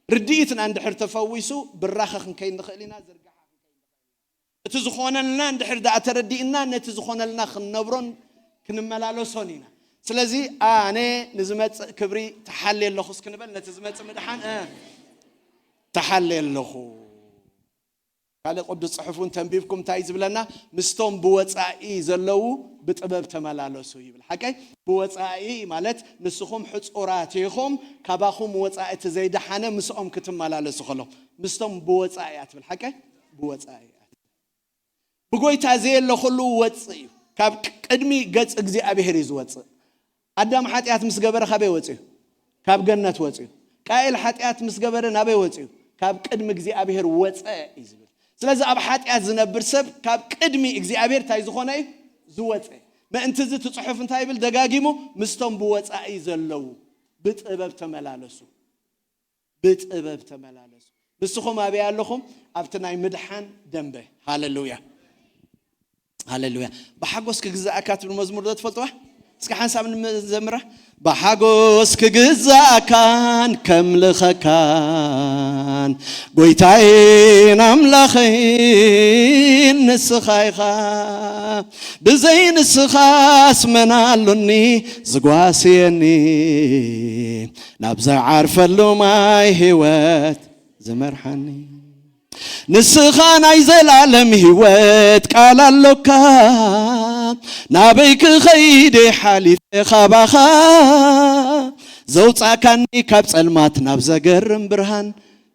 ርድኢትና እንድሕር ተፈዊሱ፣ ብራኸ ክንከይድ ንኽእል ኢና፣ ዝርጋሓ ክንከይድ ንኽእል ኢና። እቲ ዝኾነልና እንድሕር ደኣ ተረዲእና፣ ነቲ ዝኾነልና ክንነብሮን ክንመላለሶን ኢና። ስለዚ፣ ኣነ ንዝመጽእ ክብሪ ተሓልየ ኣለኹ እስክንበል፣ ነቲ ዝመጽእ ምድሓን፣ እ፣ ተሓልየ ኣለኹ። ካልእ ቅዱስ ጽሑፍ እውን ተንቢብኩም እንታይ እዩ ዝብለና? ምስቶም ብወጻኢ ዘለዉ ብጥበብ ተመላለሱ ይብል። ሓቀይ? ብወጻኢ ማለት ንስኹም ሕጹራት ኢኹም፣ ካባኹም ወጻኢ እቲ ዘይደሓነ ምስኦም ክትመላለሱ ከሎ፣ ምስቶም ብወጻኢ እያ ትብል። ሓቀይ? ብወጻኢ እያ ትብል። ብጎይታ ዘየለ ኩሉ ወጽእ እዩ። ካብ ቅድሚ ገጽ እግዚኣብሔር እዩ ዝወጽእ። ኣዳም ሓጢኣት ምስ ገበረ ካበይ ወጽኡ? ካብ ገነት ወጽኡ። ቃኤል ሓጢኣት ምስ ገበረ ናበይ ወጽኡ? ካብ ቅድሚ እግዚኣብሔር ወጸ እዩ ዝብል። ስለዚ ኣብ ሓጢኣት ዝነብር ሰብ ካብ ቅድሚ እግዚኣብሔር እንታይ ዝኾነ እዩ? ዝወጸ። ምእንቲ እዚ እቲ ጽሑፍ እንታይ ይብል ደጋጊሙ? ምስቶም ብወጻኢ ዘለዉ ብጥበብ ተመላለሱ። ብጥበብ ተመላለሱ። ንስኹም ኣበይ ኣለኹም? ኣብቲ ናይ ምድሓን ደንበ። ሃሌሉያ። ሃሌሉያ። ብሓጎስ ክግዛእካ ትብል መዝሙር ዶ ትፈልጥዋ? እስኪ ሓንሳብ ንዘምራ። ብሓጎስ ክግዛእካን ከምልኸካን ጎይታይን ኣምላኸይን ንስኻ ኢኻ። ብዘይ ንስኻስ መን ኣሎኒ ዝጓስየኒ ናብ ዝዓርፈሉ ማይ ህይወት ዝመርሓኒ። ንስኻ ናይ ዘላለም ህይወት ቃል ኣሎካ። ናበይ ክኸይድ እየ ሓሊፈ ካባኻ? ዘውጻእካኒ ካብ ጸልማት ናብ ዘገርም ብርሃን፣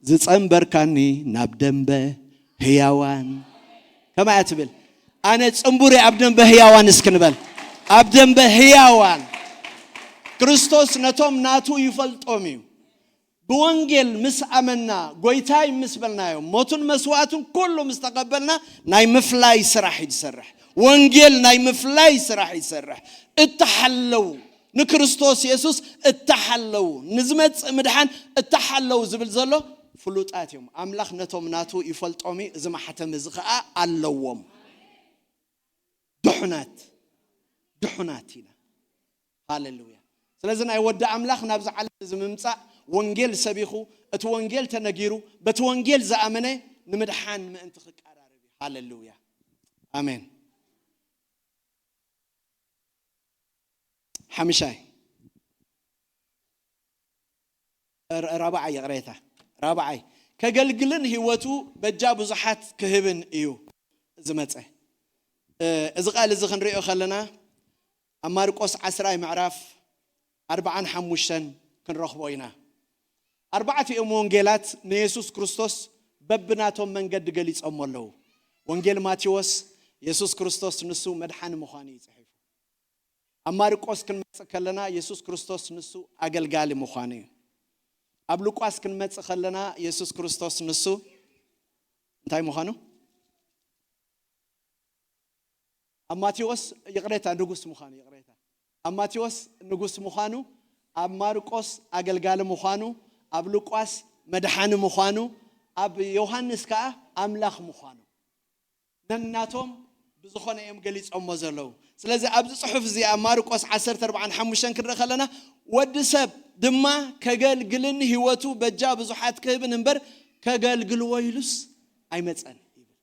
ዝጸንበርካኒ ናብ ደንበ ህያዋን። ከማይ እያ ትብል፣ ኣነ ጽንቡር እየ ኣብ ደንበ ህያዋን እስክንበል። ኣብ ደንበ ህያዋን። ክርስቶስ ነቶም ናቱ ይፈልጦም እዩ። ብወንጌል ምስ ኣመና፣ ጎይታይ ምስ በልናዮ፣ ሞቱን መስዋእቱን ኩሉ ምስ ተቐበልና፣ ናይ ምፍላይ ስራሕ እዩ ዝሰርሕ። ወንጌል ናይ ምፍላይ ስራሕ እዩ ዝሰርሕ። እተሓለዉ፣ ንክርስቶስ የሱስ እተሓለዉ፣ ንዝመጽእ ምድሓን እተሓለዉ ዝብል ዘሎ ፍሉጣት እዮም። ኣምላኽ ነቶም ናቱ ይፈልጦም እዩ። እዚ ማሕተም እዚ ኸኣ ኣለዎም። ድሑናት፣ ድሑናት ኢና። ሃሌሉያ። ስለዚ ናይ ወዲ ኣምላኽ ናብዚ ዓለም እዚ ምምጻእ፣ ወንጌል ሰቢኹ፣ እቲ ወንጌል ተነጊሩ፣ በቲ ወንጌል ዝኣመነ ንምድሓን ምእንቲ ክቀራረብ እዩ። ሃሌሉያ። ኣሜን። ሓምሻይ፣ ር-፣ ራብዓይ፣ ይቕሬታ፣ ራብዓይ፣ ከገልግልን ህይወቱ በጃ ብዙሓት ክህብን እዩ ዝመጸ። እ፣ እዚ ቃል እዚ ክንሪኦ ከለና፣ ኣብ ማርቆስ ዓስራይ ምዕራፍ ኣርብዓን ሓሙሽተን ክንረኽቦ ኢና። ኣርባዕቲኦም ወንጌላት ንየሱስ ክርስቶስ በብናቶም መንገዲ ገሊጾሞ ኣለዉ። ወንጌል ማቴዎስ፣ የሱስ ክርስቶስ ንሱ መድሓኒ ምዃኑ እዩ ጽሒፉ። ኣብ ማርቆስ ክንመጽእ ከለና፣ የሱስ ክርስቶስ ንሱ ኣገልጋሊ ምዃኑ እዩ። ኣብ ሉቃስ ክንመጽእ ከለና፣ የሱስ ክርስቶስ ንሱ እንታይ ምዃኑ? ኣብ ማቴዎስ፣ ይቕሬታ፣ ንጉስ ምዃኑ፣ ይቕሬታ። ኣብ ማቴዎስ ንጉስ ምዃኑ፣ ኣብ ማርቆስ ኣገልጋሊ ምዃኑ፣ ኣብ ሉቃስ መድሓኒ ምዃኑ፣ ኣብ ዮሃንስ ከኣ ኣምላኽ ምዃኑ። ነናቶም ብዝኾነ እዮም ገሊጾሞ ዘለዉ። ስለዚ ኣብዚ ጽሑፍ እዚ ኣብ ማርቆስ ዓሰርተ ኣርባዓን ሓሙሽተን ክንርኢ ከለና፣ ወዲ ሰብ ድማ ከገልግልን ህይወቱ በጃ ብዙሓት ክህብን እምበር ከገልግልዎ ኢሉስ ኣይመጸን ይብል።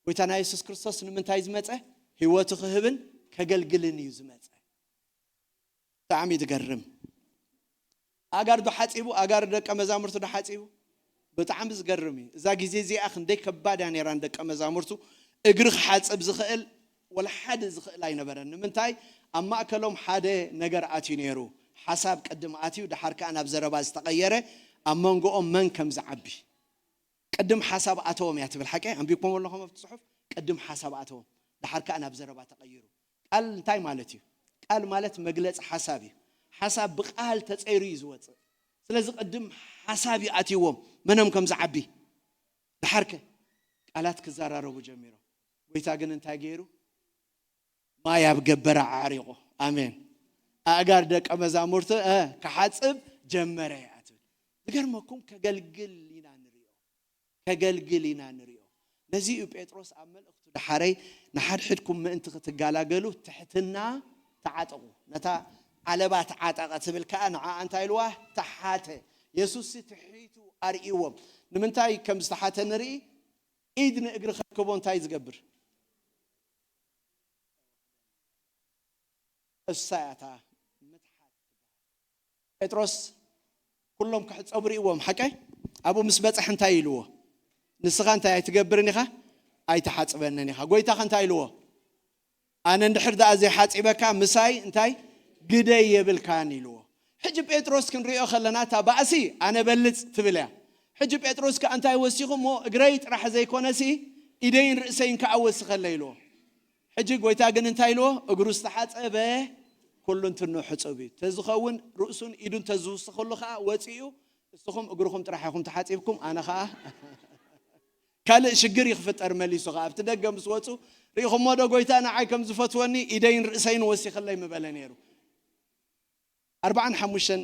ጎይታና የሱስ ክርስቶስ ንምንታይ ዝመጸ? ህይወቱ ክህብን ከገልግልን እዩ ዝመጸ። ብጣዕሚ ዝገርም። ኣጋር ዶ ሓጺቡ? ኣጋር ደቀ መዛሙርቱ ዶ ሓጺቡ? ብጣዕሚ ዝገርም እዩ። እዛ ግዜ እዚኣ ክንደይ ከባድ እያ ነይራ ንደቀ መዛሙርቱ። እግሪ ክሓጽብ ዝኽእል ወላ ሓደ ዝኽእል ኣይነበረን። ንምንታይ? ኣብ ማእከሎም ሓደ ነገር ኣትዩ ነይሩ። ሓሳብ ቅድም ኣትዩ፣ ደሓር ከኣ ናብ ዘረባ ዝተቐየረ፣ ኣብ መንጎኦም መን ከም ዝዓቢ። ቅድም ሓሳብ ኣተዎም እያ ትብል። ሓቀይ? ኣንቢብኩም ኣለኹም ኣብቲ ጽሑፍ? ቅድም ሓሳብ ኣተዎም፣ ደሓር ከኣ ናብ ዘረባ ተቐይሩ። ቃል እንታይ ማለት እዩ? ቃል ማለት መግለጺ ሓሳብ እዩ። ሓሳብ ብቃል ተጸይሩ እዩ ዝወጽእ። ስለዚ ቅድም ሓሳብ እዩ ኣትይዎም፣ መኖም ከም ዝዓቢ። ደሓርከ ቃላት ክዘራረቡ ጀሚሮም። ጎይታ ግን እንታይ ገይሩ? ማይ ኣብ ገበረ ኣዕሪቑ። ኣሜን። ኣእጋር ደቀ መዛሙርቱ እ፣ ክሓጽብ ጀመረ እያ ትብል። ዝገርመኩም፣ ከገልግል ኢና ንሪኦ። ከገልግል ኢና ንሪኦ። ነዚ እዩ ጴጥሮስ ኣብ መልእኽቱ ደሓረይ፣ ንሓድሕድኩም ምእንቲ ክትጋላገሉ ትሕትና ተዓጠቑ። ነታ ዓለባ ተዓጠቐ ትብል ከኣ፣ ንዓ እንታይ ኢልዋ? ተሓተ። የሱስ ትሒቱ ኣርእይዎም። ንምንታይ ከም ዝተሓተ ንርኢ። ኢድ ንእግሪ ከክቦ እንታይ ዝገብር? እሳ እያ እታ ምትሓት ትበሃል። ጴጥሮስ ኩሎም ክሕጸቡ ርእይዎም፣ ሓቀይ? ኣብኡ ምስ በጽሐ እንታይ ኢልዎ? ንስኻ እንታይ ኣይትገብርን ኢኻ? ኣይትሓጽበንን ኢኻ። ጎይታኸ እንታይ ኢልዎ? ኣነ እንድሕር ደኣ ዘይሓጺበካ ምሳይ እንታይ ግደይ የብልካን ኢልዎ። ሕጂ ጴጥሮስ ክንሪኦ ከለና እታ ባእሲ ኣነ በልጽ ትብል እያ። ሕጂ ጴጥሮስ ከኣ እንታይ ወሲኹ እሞ እግረይ ጥራሕ ዘይኮነሲ ኢደይን ርእሰይን ከኣ ወስኸለ ኢልዎ። ሕጂ ጎይታ ግን እንታይ ኢልዎ? እግሩ ዝተሓጸበ ኩሉ እንትኑ ሕጹብ እዩ። ተዝኸውን ርእሱን ኢዱን ተዝውስኸሉ ከኣ ወጺኡ፣ እስኹም እግርኹም ጥራሕ ኢኹም ተሓጺብኩም፣ ኣነ ከኣ ካልእ ሽግር ይኽፍጠር መሊሱ ከኣ ኣብቲ ደገ ምስ ወጹ ርኢኹሞ ዶ ጎይታ ንዓይ ከም ዝፈትወኒ ኢደይን ርእሰይን ወሲኸለይ ምበለ ነይሩ። ኣርባዓን ሓሙሽተን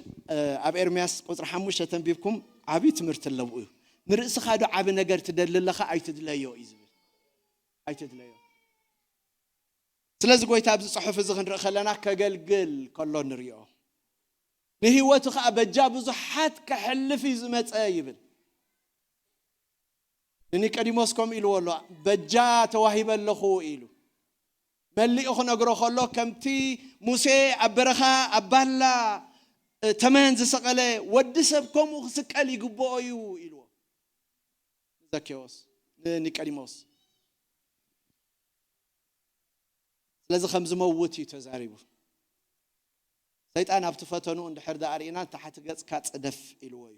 ኣብ ኤርምያስ ቁፅሪ ሓሙሽተ ተንቢብኩም ዓብዪ ትምህርቲ ኣለዎ እዩ። ንርእስኻ ዶ ዓቢ ነገር ትደሊ ኣለኻ? ኣይትድለዮ እዩ ዝብል። ኣይትድለዮ። ስለዚ ጎይታ ኣብዚ ጽሑፍ እዚ ክንርኢ ከለና ከገልግል ከሎ ንሪኦ። ንህይወቱ ኸዓ በጃ ብዙሓት ከሕልፍ እዩ ዝመጸ ይብል። ንኒቆዲሞስ ከምኡ ኢልዎ ኣሎ፣ በጃ ተዋሂበ ኣለኹ ኢሉ። መሊኡ ክነግሮ ከሎ ከምቲ ሙሴ ኣብ በረኻ ኣብ ባላ ተመን ዝሰቐለ ወዲ ሰብ ከምኡ ክስቀል ይግብኦ እዩ ኢልዎ። ንዘኬዎስ ንኒቆዲሞስ። ስለዚ ከም ዝመውት እዩ ተዛሪቡ። ሰይጣን ኣብቲ ፈተኑ እንድሕር ደኣ ርኢና ንታሕቲ ገጽካ ጽደፍ ኢልዎ እዩ።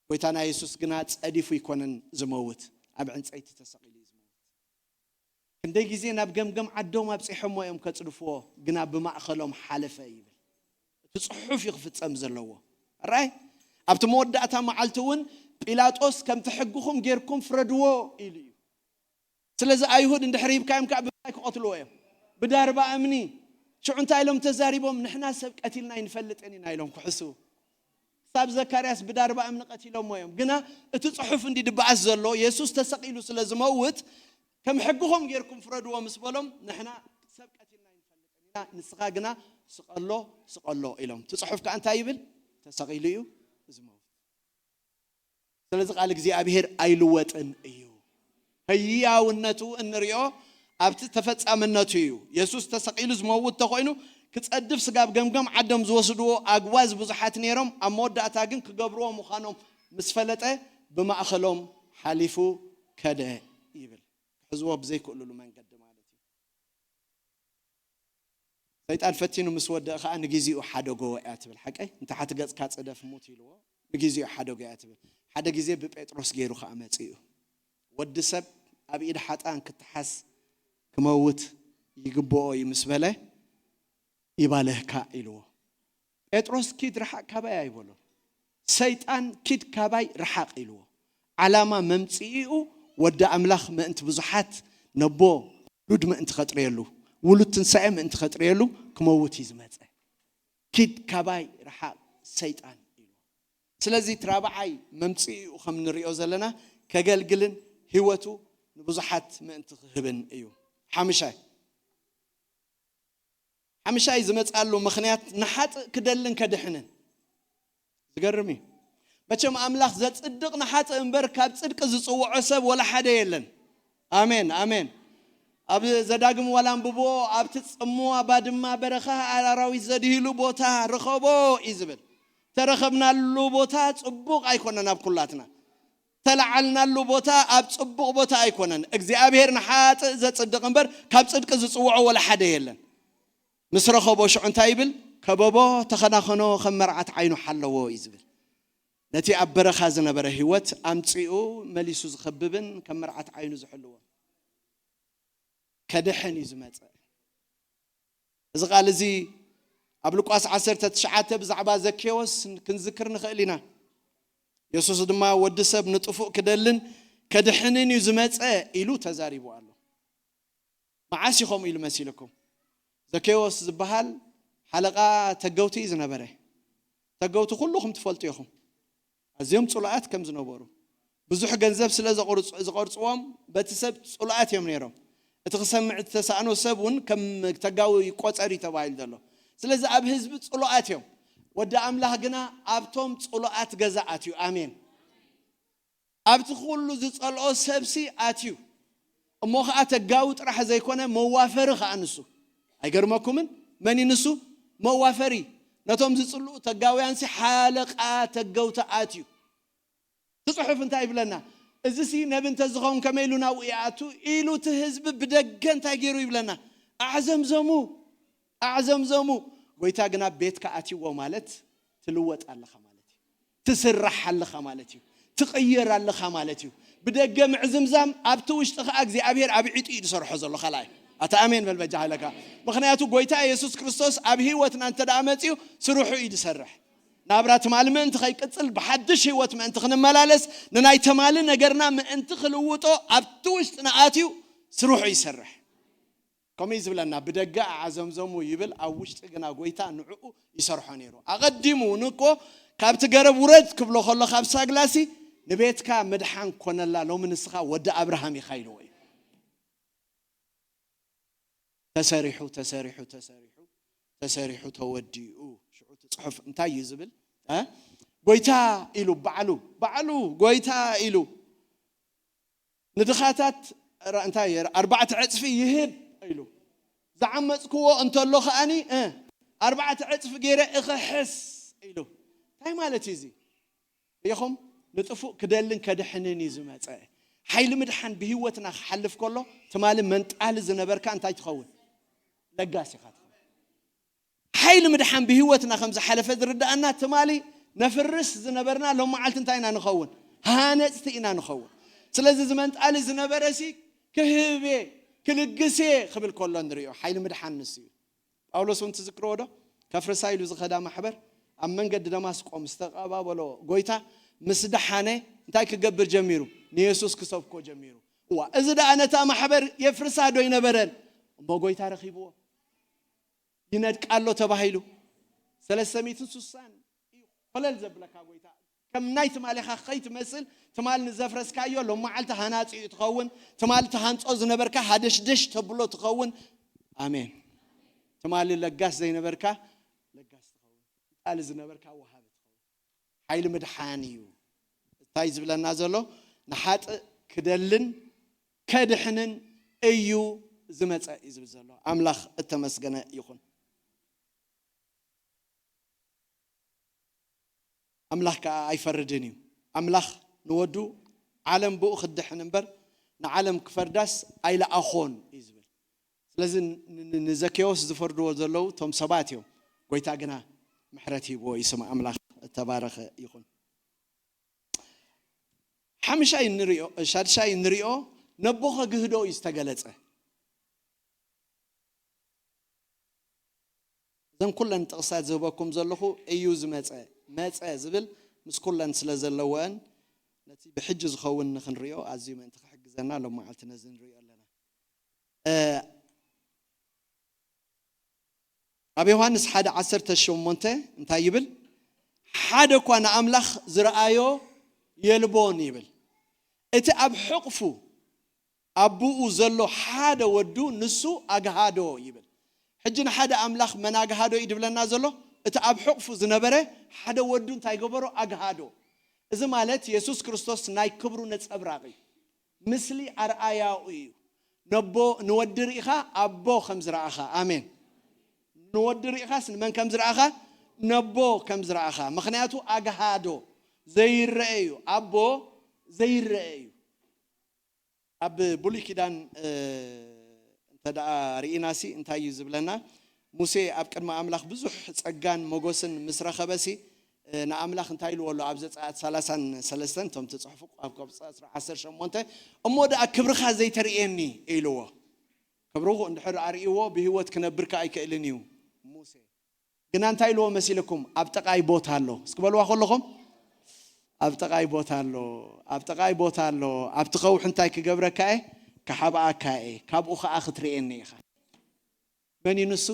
ጎይታና የሱስ ግና ጸዲፉ ኣይኮነን ዝመውት፣ ኣብ ዕንጸይቲ ተሰቒሉ እዩ ዝመውት። ክንደይ ግዜ ናብ ገምገም ዓዶም ኣብጺሖሞ እዮም ከጽድፍዎ፣ ግና ብማእኸሎም ሓለፈ ይብል። እቲ ጽሑፍ እዩ ክፍጸም ዘለዎ። ራይ ኣብቲ መወዳእታ መዓልቲ እውን ጲላጦስ ከምቲ ሕግኹም ጌርኩም ፍረድዎ ኢሉ እዩ። ስለዚ ኣይሁድ እንድሕር ሂብካዮም ከዓ ብምንታይ ክቐትልዎ እዮም? ብዳርባ እምኒ። ሽዑ እንታይ ኢሎም ተዛሪቦም? ንሕና ሰብ ቀቲልና ኣይንፈልጥን ኢና ኢሎም ክሕስቡ። ክሳብ ዘካርያስ ብዳርባ እምኒ ቀቲሎሞ እዮም። ግና እቲ ጽሑፍ እንዲ ድበኣስ ዘሎ የሱስ ተሰቒሉ ስለ ዝመውት ከም ሕግኹም ጌርኩም ፍረድዎ ምስ በሎም ንሕና ሰብ ቀቲልና ኣይንፈልጥን ኢና፣ ንስኻ ግና ስቐሎ፣ ስቐሎ ኢሎም። እቲ ጽሑፍ ከዓ እንታይ ይብል? ተሰቒሉ እዩ ዝመውት። ስለዚ ቃል እግዚኣብሔር ኣይልወጥን እዩ። ህያውነቱ እንሪኦ ኣብቲ ተፈጻምነቱ እዩ። የሱስ ተሰቒሉ ዝመውት ተኾይኑ ክጸድፍ ስጋብ ገምገም ዓዶም ዝወስድዎ ኣግዋዝ ብዙሓት ነይሮም። ኣብ መወዳእታ ግን ክገብርዎ ምዃኖም ምስ ፈለጠ ብማእኸሎም ሓሊፉ ከደ ይብል። ክሕዝዎ ብዘይክእሉሉ መንገዲ ማለት እዩ። ሰይጣን ፈቲኑ ምስ ወደቐ ኸዓ ንግዜኡ ሓደጎ እያ ትብል ሓቀይ። ንታሕቲ ገጽካ ጽደፍ ሙት ኢልዎ ንግዜኡ ሓደጎ እያ ትብል። ሓደ ግዜ ብጴጥሮስ ገይሩ ኸዓ መጺኡ። ወዲ ሰብ ኣብ ኢድ ሓጣን ክተሓዝ ክመውት ይግብኦ እዩ ምስ በለ ይባልህካ ኢልዎ። ጴጥሮስ ኪድ ርሓቕ ካባይ ኣይበሎን። ሰይጣን ኪድ ካባይ ርሓቕ ኢልዎ። ዓላማ መምጽኢኡ ወዲ ኣምላኽ ምእንቲ ብዙሓት ነቦ ውሉድ ምእንቲ ከጥርየሉ፣ ውሉድ ትንሳኤ ምእንቲ ከጥርየሉ ክመውት እዩ ዝመጸ። ኪድ ካባይ ርሓቕ ሰይጣን ኢልዎ። ስለዚ እቲ ራብዓይ መምጽኢኡ ከም ንሪኦ ዘለና ከገልግልን ህይወቱ ንብዙሓት ምእንቲ ክህብን እዩ። ሓምሻይ ሓምሻይ ዝመጽኣሉ ምኽንያት ንሓጥእ ክደልን ከድሕንን። ዝገርም እዩ። መቸም ኣምላኽ ዘጽድቕ ንሓጥእ እምበር ካብ ጽድቂ ዝጽውዖ ሰብ ወላ ሓደ የለን። ኣሜን ኣሜን። ኣብ ዘዳግም ዋላ ኣንብቦ ኣብቲ ጽምዋ ባድማ በረኻ ኣራዊት ዘድህሉ ቦታ ርኸቦ እዩ ዝብል። ተረኸብናሉ ቦታ ጽቡቕ ኣይኮነን ኣብ ኩላትና። ተለዓልናሉ ቦታ ኣብ ጽቡቕ ቦታ ኣይኮነን። እግዚኣብሔር ንሓጥእ ዘጽድቕ እምበር ካብ ጽድቂ ዝጽውዖ ወላ ሓደ የለን። ምስ ረኸቦ ሽዑ እንታይ ይብል? ከበቦ ተኸናኸኖ ከም መርዓት ዓይኑ ሓለዎ እዩ ዝብል። ነቲ ኣብ በረኻ ዝነበረ ህይወት ኣምጺኡ መሊሱ ዝኸብብን ከም መርዓት ዓይኑ ዝሕልዎ ከድሕን እዩ ዝመጸ። እዚ ቃል እዚ ኣብ ሉቃስ ዓሰርተ ትሽዓተ ብዛዕባ ዘኬዎስ ክንዝክር ንኽእል ኢና። የሱስ ድማ ወዲ ሰብ ንጥፉእ ክደልን ከድሕንን እዩ ዝመጸ ኢሉ ተዛሪቡ ኣሎ። መዓስ እዩ ከምኡ ኢሉ መሲልኩም? ዘኬዎስ ዝበሃል ሓለቓ ተገውቲ እዩ ዝነበረ። ተገውቲ ኩልኹም ትፈልጡ ኢኹም። ኣዝዮም ጽሉኣት ከም ዝነበሩ፣ ብዙሕ ገንዘብ ስለ ዘቑርጽ- ዝቐርጽዎም፣ በቲ ሰብ ጽሉኣት እዮም ነይሮም። እቲ ክሰምዕ ዝተሳእኖ ሰብ እውን ከም ተጋዊ ይቆጸር እዩ ተባሂሉ ዘሎ። ስለዚ ኣብ ህዝቢ ጽሉኣት እዮም። ወዲ ኣምላኽ ግና ኣብቶም ጽሉኣት ገዛ ኣትዩ። ኣሜን። ኣብቲ ኩሉ ዝጸልኦ ሰብሲ ኣትዩ። እሞ ኸዓ ተጋዊ ጥራሕ ዘይኮነ፣ መዋፈሪ ኸዓ ንሱ። ኣይገርመኩምን? መን እዩ ንሱ? መዋፈሪ። ነቶም ዝጽልኡ ተጋውያንሲ ሓለቓ ተገውቲ ኣትዩ። እቲ ጽሑፍ እንታይ ይብለና? እዚሲ ነቢ እንተዝኸውን ከመይ ኢሉ ናብኡ ይኣቱ? ኢሉ እቲ ህዝቢ ብደገ እንታይ ገይሩ ይብለና? ኣዕዘምዘሙ። ኣዕዘምዘሙ። ጎይታ ግና ቤትካ ኣትይዎ ማለት ትልወጥ ኣለኻ ማለት እዩ። ትስራሕ ኣለኻ ማለት እዩ። ትቕየር ኣለኻ ማለት እዩ። ብደገ ምዕዝምዛም፣ ኣብቲ ውሽጢ ኸዓ እግዚኣብሔር ኣብ ዒጡ እዩ ዝሰርሖ ዘሎ። ካልኣይ፣ ኣታ ኣሜን በል በጃ ሃለካ። ምኽንያቱ ጎይታ የሱስ ክርስቶስ ኣብ ህይወትና እንተ ደኣ መጺኡ፣ ስርሑ እዩ ዝሰርሕ። ናብራ ትማሊ ምእንቲ ኸይቅጽል፣ ብሓድሽ ህይወት ምእንቲ ክንመላለስ፣ ንናይ ተማሊ ነገርና ምእንቲ ክልውጦ፣ ኣብቲ ውሽጥና ኣትዩ ስርሑ ይሰርሕ። ከምኡ እዩ ዝብለና፣ ብደገ ኣዓዘምዘሙ ይብል፣ ኣብ ውሽጢ ግና ጎይታ ንዕኡ ይሰርሖ ነይሩ። ኣቐዲሙ ንኮ ካብቲ ገረብ ውረድ ክብሎ ከሎ፣ ካብ ሳግላሲ፣ ንቤትካ ምድሓን ኮነላ፣ ሎሚ ንስኻ ወዲ ኣብርሃም ኢኻ ኢልዎ እዩ። ተሰሪሑ፣ ተሰሪሑ፣ ተሰሪሑ፣ ተሰሪሑ ተወዲኡ። ሽዑ እቲ ጽሑፍ እንታይ እዩ ዝብል? እ? ጎይታ ኢሉ ባዕሉ፣ ባዕሉ ጎይታ ኢሉ ንድኻታት ራ- እንታይ ኣርባዕተ ዕጽፊ ይህብ ኢሉ። ዝዓመጽክዎ እንተሎ ከኣኒ፣ እ፣ ኣርባዕተ ዕጽፊ ገይረ እኽሕስ ኢሉ። እንታይ ማለት እዩ እዚ? ኢኹም ንጥፉእ ክደልን ከድሕንን እዩ ዝመጸ። ሓይሊ ምድሓን ብህይወትና ክሓልፍ ከሎ፣ ትማሊ መንጣሊ ዝነበርካ እንታይ ትኸውን? ለጋስ ኢኻ ትኸውን። ሓይሊ ምድሓን ብህይወትና ከም ዝሓለፈ ዝርድኣና፣ ትማሊ ነፍርስ ዝነበርና፣ ሎም መዓልቲ እንታይ ኢና ንኸውን? ሃነጽቲ ኢና ንኸውን። ስለዚ እዚ መንጣሊ ዝነበረሲ ክህብ እየ፣ ክልግስ እየ ክብል ከሎ ንርእዮ። ሓይሊ ምድሓን ንሱ እዩ። ጳውሎስ እውን ትዝክርዎ ዶ? ከፍርሳ ኢሉ ዝኸዳ ማሕበር ኣብ መንገዲ ደማስቆ ምስ ተቐባበሎ፣ ጎይታ ምስ ደሓነ እንታይ ክገብር ጀሚሩ? ንየሱስ ክሰብኮ ጀሚሩ። እዋ፣ እዚ ደኣ ነታ ማሕበር የፍርሳ ዶ ኣይነበረን? እሞ ጎይታ ረኺብዎ። ይነድቃ ኣሎ ተባሂሉ። ሰለስተ ሚእትን ስሳን እዩ ኮለል ዘብለካ ጎይታ። ከም ናይ ትማሊኻ ከይትመስል፣ ትማል ንዘፍረስካዮ ሎም መዓልቲ ሃናጺ እዩ ትኸውን። ትማል ትሃንጾ ዝነበርካ ሃደሽደሽ ተብሎ ትኸውን። ኣሜን። ትማሊ ለጋስ ዘይነበርካ ለጋስ ትኸውን። ትጣሊ ዝነበርካ ወሃቢ ትኸውን። ሓይሊ ምድሓን እዩ። እንታይ ዝብለና ዘሎ? ንሓጥእ ክደልን ከድሕንን እዩ ዝመጸ እዩ ዝብል ዘሎ። ኣምላኽ እተመስገነ ይኹን። ኣምላኽ ከኣ ኣይፈርድን እዩ። ኣምላኽ ንወዱ ዓለም ብኡ ክትድሕን እምበር ንዓለም ክፈርዳስ ኣይለኣኾን እዩ ዝብል። ስለዚ ን- ን- ንዘኬዎስ ዝፈርድዎ ዘለዉ እቶም ሰባት እዮም። ጎይታ ግና ምሕረት ሂብዎ እዩ። ስም ኣምላኽ እተባረኸ ይኹን። ሓምሻይ ንሪኦ፣ ሻድሻይ ንሪኦ፣ ነቦ ከግህዶ እዩ ዝተገለጸ። እዘን ኩለን ጥቕሳት ዝህበኩም ዘለኹ እዩ ዝመጸ፣ መጸ ዝብል ምስ ኩለን ስለ ዘለወን ነቲ ብሕጂ ዝኸውን ንኽንሪኦ ኣዝዩ ምእንቲ ክሕግዘና ሎም መዓልቲ ነዚ ንሪኦ ኣለና። እ፣ ኣብ ዮሃንስ ሓደ ዓሰርተ ሸሞንተ እንታይ ይብል? ሓደ እኳ ንኣምላኽ ዝረኣዮ የልቦን ይብል። እቲ ኣብ ሕቕፉ ኣቦኡ ዘሎ ሓደ ወዱ ንሱ ኣግሃዶ ይብል። ሕጂ ንሓደ ኣምላኽ መን ኣግሃዶ እዩ ድብለና ዘሎ? እቲ ኣብ ሕቕፉ ዝነበረ ሓደ ወዱ እንታይ ገበሮ? ኣግሃዶ። እዚ ማለት የሱስ ክርስቶስ ናይ ክብሩ ነጸብራቕ እዩ። ምስሊ ኣርኣያኡ እዩ። ነቦ ንወዲ ርኢኻ ኣቦ ከም ዝረኣኻ። ኣሜን። ንወዲ ርኢኻስ ንመን ከም ዝረኣኻ? ነቦ ከም ዝረኣኻ። ምኽንያቱ ኣግሃዶ ዘይረአ እዩ። ኣቦ ዘይረአ እዩ። ኣብ ብሉይ ኪዳን፣ እ፣ እንተ ደኣ ርኢናሲ እንታይ እዩ ዝብለና? ሙሴ ኣብ ቅድሚ ኣምላኽ ብዙሕ ጸጋን ሞገስን ምስ ረኸበሲ፣ እ፣ ንኣምላኽ እንታይ ኢልዎ ኣሎ? ኣብ ዘጸኣት ሰላሳን ሰለስተን፣ እቶም ትጽሕፉ ኣብ ቆጽሊ ዓሰርተ ሸሞንተ፣ "እሞ ደኣ ክብርኻ ዘይተርእየኒ?" ኢልዎ። ክብርኹ እንድሕር ኣርእይዎ ብህይወት ክነብር ከኣ ኣይክእልን እዩ ሙሴ። ግና እንታይ ኢልዎ መሲልኩም? ኣብ ጥቓይ ቦታ ኣሎ። እስኪ በልዋ ከለኹም፣ ኣብ ጥቓይ ቦታ ኣሎ፣ ኣብ ጥቓይ ቦታ ኣሎ። ኣብቲ ከውሒ እንታይ ክገብረካ እየ? ክሓብኣካ እየ፣ ካብኡ ኸዓ ክትርእየኒ ኢኻ። መን እዩ ንሱ?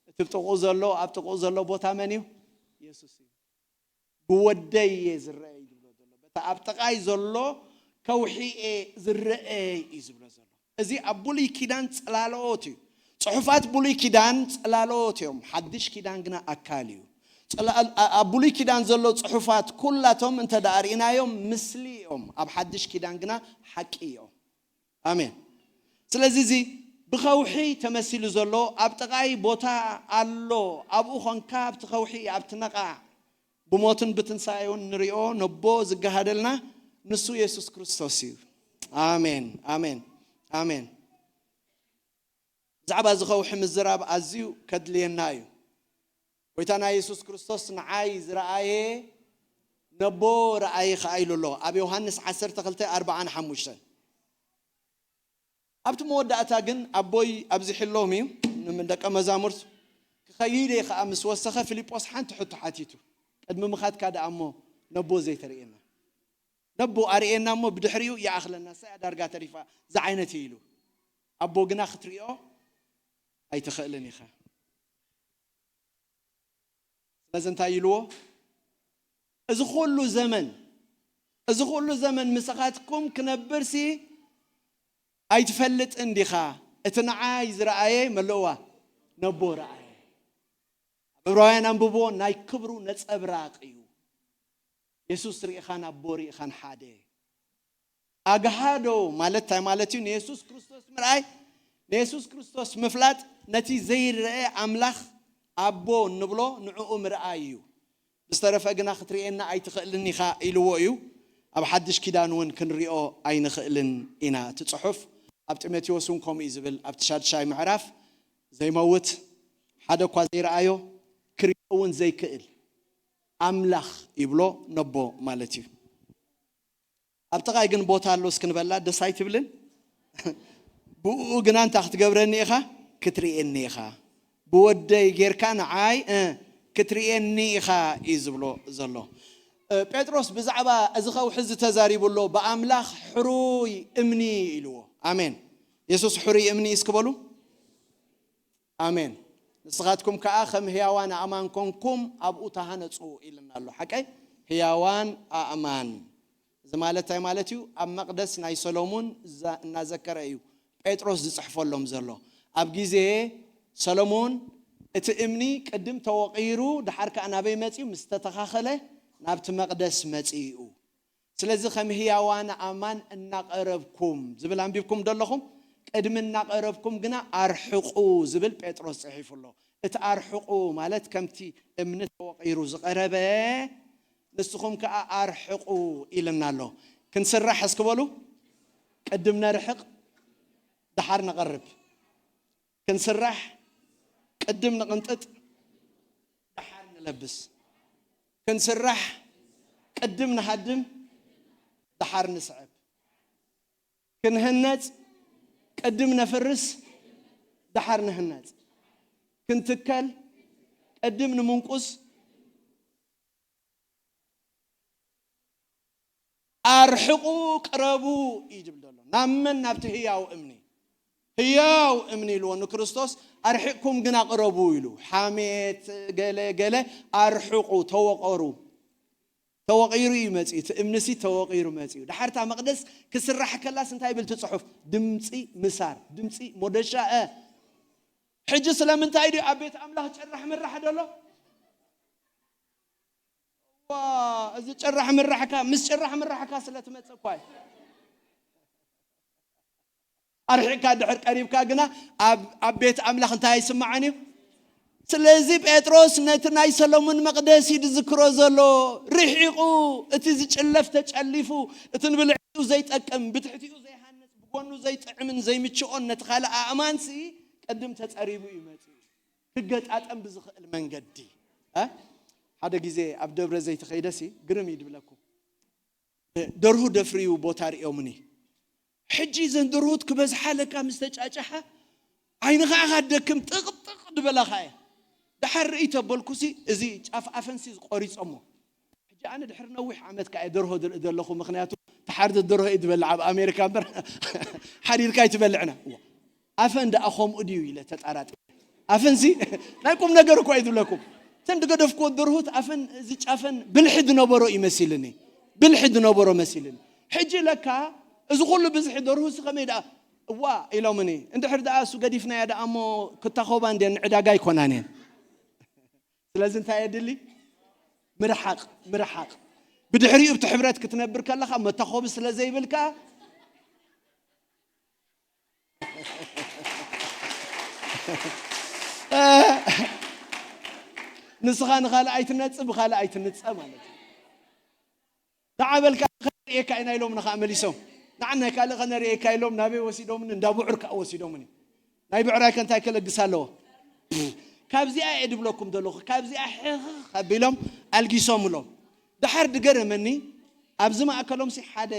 እቲ ብጥቕኡ ዘሎ፣ ኣብ ጥቕኡ ዘሎ ቦታ መን እዩ? የሱስ እዩ። ብወደይ እየ ዝረአ እዩ ዝብሎ ዘሎ። በታ ኣብ ጥቓይ ዘሎ ከውሒ እየ ዝረአ እዩ ዝብሎ ዘሎ። እዚ ኣብ ብሉይ ኪዳን ጽላሎት እዩ። ጽሑፋት ብሉይ ኪዳን ጽላሎት እዮም። ሓድሽ ኪዳን ግና ኣካል እዩ። ጽላ- ኣ- ኣብ ብሉይ ኪዳን ዘሎ ጽሑፋት ኩላቶም እንተ ደኣ ርኢናዮም፣ ምስሊ እዮም። ኣብ ሓድሽ ኪዳን ግና ሓቂ እዮም። ኣሜን። ስለዚ እዚ ብኸውሒ ተመሲሉ ዘሎ ኣብ ጥቓይ ቦታ ኣሎ። ኣብኡ ኾንካ ኣብቲ ከውሒ፣ ኣብቲ ነቓዕ፣ ብሞትን ብትንሳኤውን ንሪኦ ነቦ ዝገሃደልና ንሱ የሱስ ክርስቶስ እዩ። ኣሜን፣ ኣሜን፣ ኣሜን። ብዛዕባ እዚ ከውሒ ምዝራብ ኣዝዩ ከድልየና እዩ። ጎይታና የሱስ ክርስቶስ ንዓይ ዝረኣየ ነቦ ረኣየ ኸዓ ኢሉ ኣሎ ኣብ ዮሃንስ ዓሰርተ ክልተ ኣርብዓን ሓሙሽተን። ኣብቲ መወዳእታ ግን ኣቦይ ኣብዚሕሎም እዩ ንደቀ መዛሙርቱ። ክኸይድ እየ ከኣ ምስ ወሰኸ ፊልጶስ ሓንቲ ሕቶ ሓቲቱ። ቅድሚ ምኻድካ ደኣ እሞ ነቦ ዘይተርእየና? ነቦ ኣርእየና እሞ ብድሕሪኡ ይኣኽለና፣ እሳያ ዳርጋ ተሪፋ፣ እዚ ዓይነት እዩ ኢሉ። ኣቦ ግና ክትርእዮ ኣይትኽእልን ኢኻ። ስለዚ እንታይ ኢልዎ? እዚ ኩሉ ዘመን፣ እዚ ኩሉ ዘመን ምሳኻትኩም ክነብርሲ ኣይትፈልጥን ዲኻ? እቲ ንዓይ ዝረኣየ መለዋ ነቦ ረኣየ። ኣብ ዕብራውያን ኣንብቦ ናይ ክብሩ ነጸብራቕ እዩ። የሱስ ርኢኻን ኣቦ ርኢኻን ሓደ። ኣግሃዶ ማለት እንታይ ማለት እዩ? ንየሱስ ክርስቶስ ምርኣይ፣ ንየሱስ ክርስቶስ ምፍላጥ ነቲ ዘይረአ ኣምላኽ ኣቦ እንብሎ ንዕኡ ምርኣይ እዩ። ብዝተረፈ ግና ክትርእየና ኣይትኽእልን ኢኻ ኢልዎ እዩ። ኣብ ሓድሽ ኪዳን እውን ክንሪኦ ኣይንኽእልን ኢና። እቲ ጽሑፍ ኣብ ጢሞቴዎስ እውን ከምኡ እዩ ዝብል። ኣብቲ ሻድሻይ ምዕራፍ ዘይመውት ሓደ እኳ ዘይረኣዮ ክሪኦ እውን ዘይክእል ኣምላኽ ይብሎ ነቦ ማለት እዩ። ኣብ ጥቓይ ግን ቦታ ኣሎ እስክንበላ ደስ ኣይትብልን? ብኡ ግና እንታይ ክትገብረኒ ኢኻ? ክትርእየኒ ኢኻ። ብወደይ ጌርካ ንዓይ እ፣ ክትርእየኒ ኢኻ እዩ ዝብሎ ዘሎ። እ፣ ጴጥሮስ ብዛዕባ እዚ ኸውሒ እዚ ተዛሪቡ ኣሎ። ብኣምላኽ ሕሩይ እምኒ ኢልዎ። ኣሜን። የሱስ ሕሩይ እምኒ እዩ እስክበሉ። ኣሜን። ንስኻትኩም ከኣ ከም ህያዋን ኣእማን ኮንኩም ኣብኡ ተሃነጹ ኢልና ኣሎ። ሓቀይ? ህያዋን ኣእማን። እዚ ማለት እንታይ ማለት እዩ? ኣብ መቕደስ ናይ ሰሎሙን ዛ-፣ እናዘከረ እዩ ጴጥሮስ ዝጽሕፈሎም ዘሎ። ኣብ ግዜ ሰሎሙን እቲ እምኒ ቅድም ተወቒሩ፣ ድሓር ከኣ ናበይ መጺኡ? ምስ ተተኻኸለ ናብቲ መቕደስ መጺኡ። ስለዚ ከም ህያዋን ኣእማን እናቐረብኩም ዝብል ኣንቢብኩም ደለኹም፣ ቅድሚ እናቐረብኩም ግና ኣርሕቑ ዝብል ጴጥሮስ ጽሒፉ ኣሎ። እቲ ኣርሕቑ ማለት ከምቲ እምኒ ተወቒሩ ዝቐረበ፣ ንስኹም ከኣ ኣርሕቑ ኢልና ኣሎ። ክንስራሕ እስኪ በሉ፣ ቅድም ነርሕቕ፣ ደሓር ነቐርብ። ክንስራሕ ቅድም ንቕንጥጥ፣ ደሓር ንለብስ። ክንስራሕ ቅድም ንሃድም፣ ደሓር ንስዕብ። ክንህነጽ ቅድም ነፍርስ፣ ደሓር ንህነጽ። ክንትከል ቅድም ንምንቁስ፣ ኣርሕቑ ቅረቡ እዩ ዝብል ዘሎ። ናብ መን? ናብቲ ህያው እምኒ። ህያው እምኒ ኢልዎ ንክርስቶስ፣ ኣርሒቕኩም ግና ቅረቡ ኢሉ። ሓሜት፣ ገለ ገለ፣ ኣርሕቑ፣ ተወቐሩ። ተወቒሩ እዩ መጺኡ፣ እቲ እምኒሲ ተወቒሩ መጺኡ። ድሓር እታ መቕደስ ክስራሕ ከላስ እንታይ ይብል እቲ ጽሑፍ? ድምጺ ምሳር፣ ድምጺ ሞደሻ፣ እ። ሕጂ ስለምንታይ ድዩ ኣብ ቤት ኣምላኽ ጭራሕ ምራሕ ደሎ? ዋ፣ እዚ ጭራሕ ምራሕካ፣ ምስ ጭራሕ ምራሕካ ስለ ትመጽእ እኳ እዩ። ኣርሒቕካ ድሕር ቀሪብካ ግና ኣብ፣ ኣብ ቤት ኣምላኽ እንታይ ኣይስማዕን እዩ? ስለዚ ጴጥሮስ ነቲ ናይ ሰሎሞን መቕደስ እዩ ዝዝክሮ ዘሎ። ርሒቑ፣ እቲ ዝጭለፍ ተጨሊፉ፣ እቲ ንብልዕኡ ዘይጠቅም፣ ብትሕቲኡ ዘይሃንጽ፣ ብጎኑ ዘይጥዕምን ዘይምችኦን ነቲ ካልእ ኣእማንሲ ቅድም ተጸሪቡ እዩ መጺኡ። ክገጣጠም ብዝኽእል መንገዲ። እ? ሓደ ግዜ ኣብ ደብረ ዘይት ኸይደሲ ግርም እዩ ድብለኩም። ደርሁ ደፍርዩ ቦታ ርእዮምኒ። ሕጂ እዘን ደርሁት ክበዝሓ ለካ ምስ ተጫጫሓ ዓይንኻ ኢኻ ደክም ጥቕጥቕ ድበላኻ እየ። ደሓር ርእይ ተበልኩሲ እዚ ጫፍ ኣፈንሲ ቆሪጾሞ። ሕጂ ኣነ ድሕሪ ነዊሕ ዓመት ከኣ ደርሆ ዝርኢ ዘለኹ፣ ምኽንያቱ ተሓርደ ደርሆ እዩ ዝበልዕ ኣብ ኣሜሪካ እምበር ሓሪድካ ኣይትበልዕና። እዋ፣ ኣፈን ደኣ ከምኡ ድዩ ኢለ ተጣራጢ። ኣፈንሲ ናይ ቁም ነገር እኮ እዩ ዝብለኩም። እተን ዝገደፍክዎ ደርሁት ኣፈን እዚ ጫፈን ብልሒ ዝነበሮ እዩ መሲልኒ። ብልሒ ዝነበሮ መሲልኒ። ሕጂ ለካ እዚ ኩሉ ብዝሒ ደርሁት ከመይ ደኣ እዋ ኢሎምኒ። እንድሕር ደኣ እሱ ገዲፍናያ ደኣ እሞ ክታኸባ እንድየን ንዕዳጋ ኣይኮናን እየን። ስለዚ እንታይ የድሊ? ምርሓቕ፣ ምርሓቕ። ብድሕሪኡ እቲ ሕብረት ክትነብር ከለኻ መታኾቢ ስለ ዘይብልካ ንስኻ ንኻልእ ኣይትነጽ፣ ብኻልእ ኣይትንጸ ማለት እዩ። ንዓበልካ ንኸርእየካ ኢና ኢሎም ንኻ መሊሶም። ንዓ ናይ ካልእ ከነርእየካ ኢሎም ናበይ ወሲዶምን እንዳ ብዑር ከዓ ወሲዶምን እዩ። ናይ ብዕራይ ከ እንታይ ከለግስ ኣለዎ? ካብዚኣ እየ ድብለኩም ዘለኹ፣ ካብዚኣ ሕኽ ኣቢሎም ኣልጊሶምሎም። ደሓር ድገረመኒ፣ ኣብዚ ማእከሎም ሲ ሓደ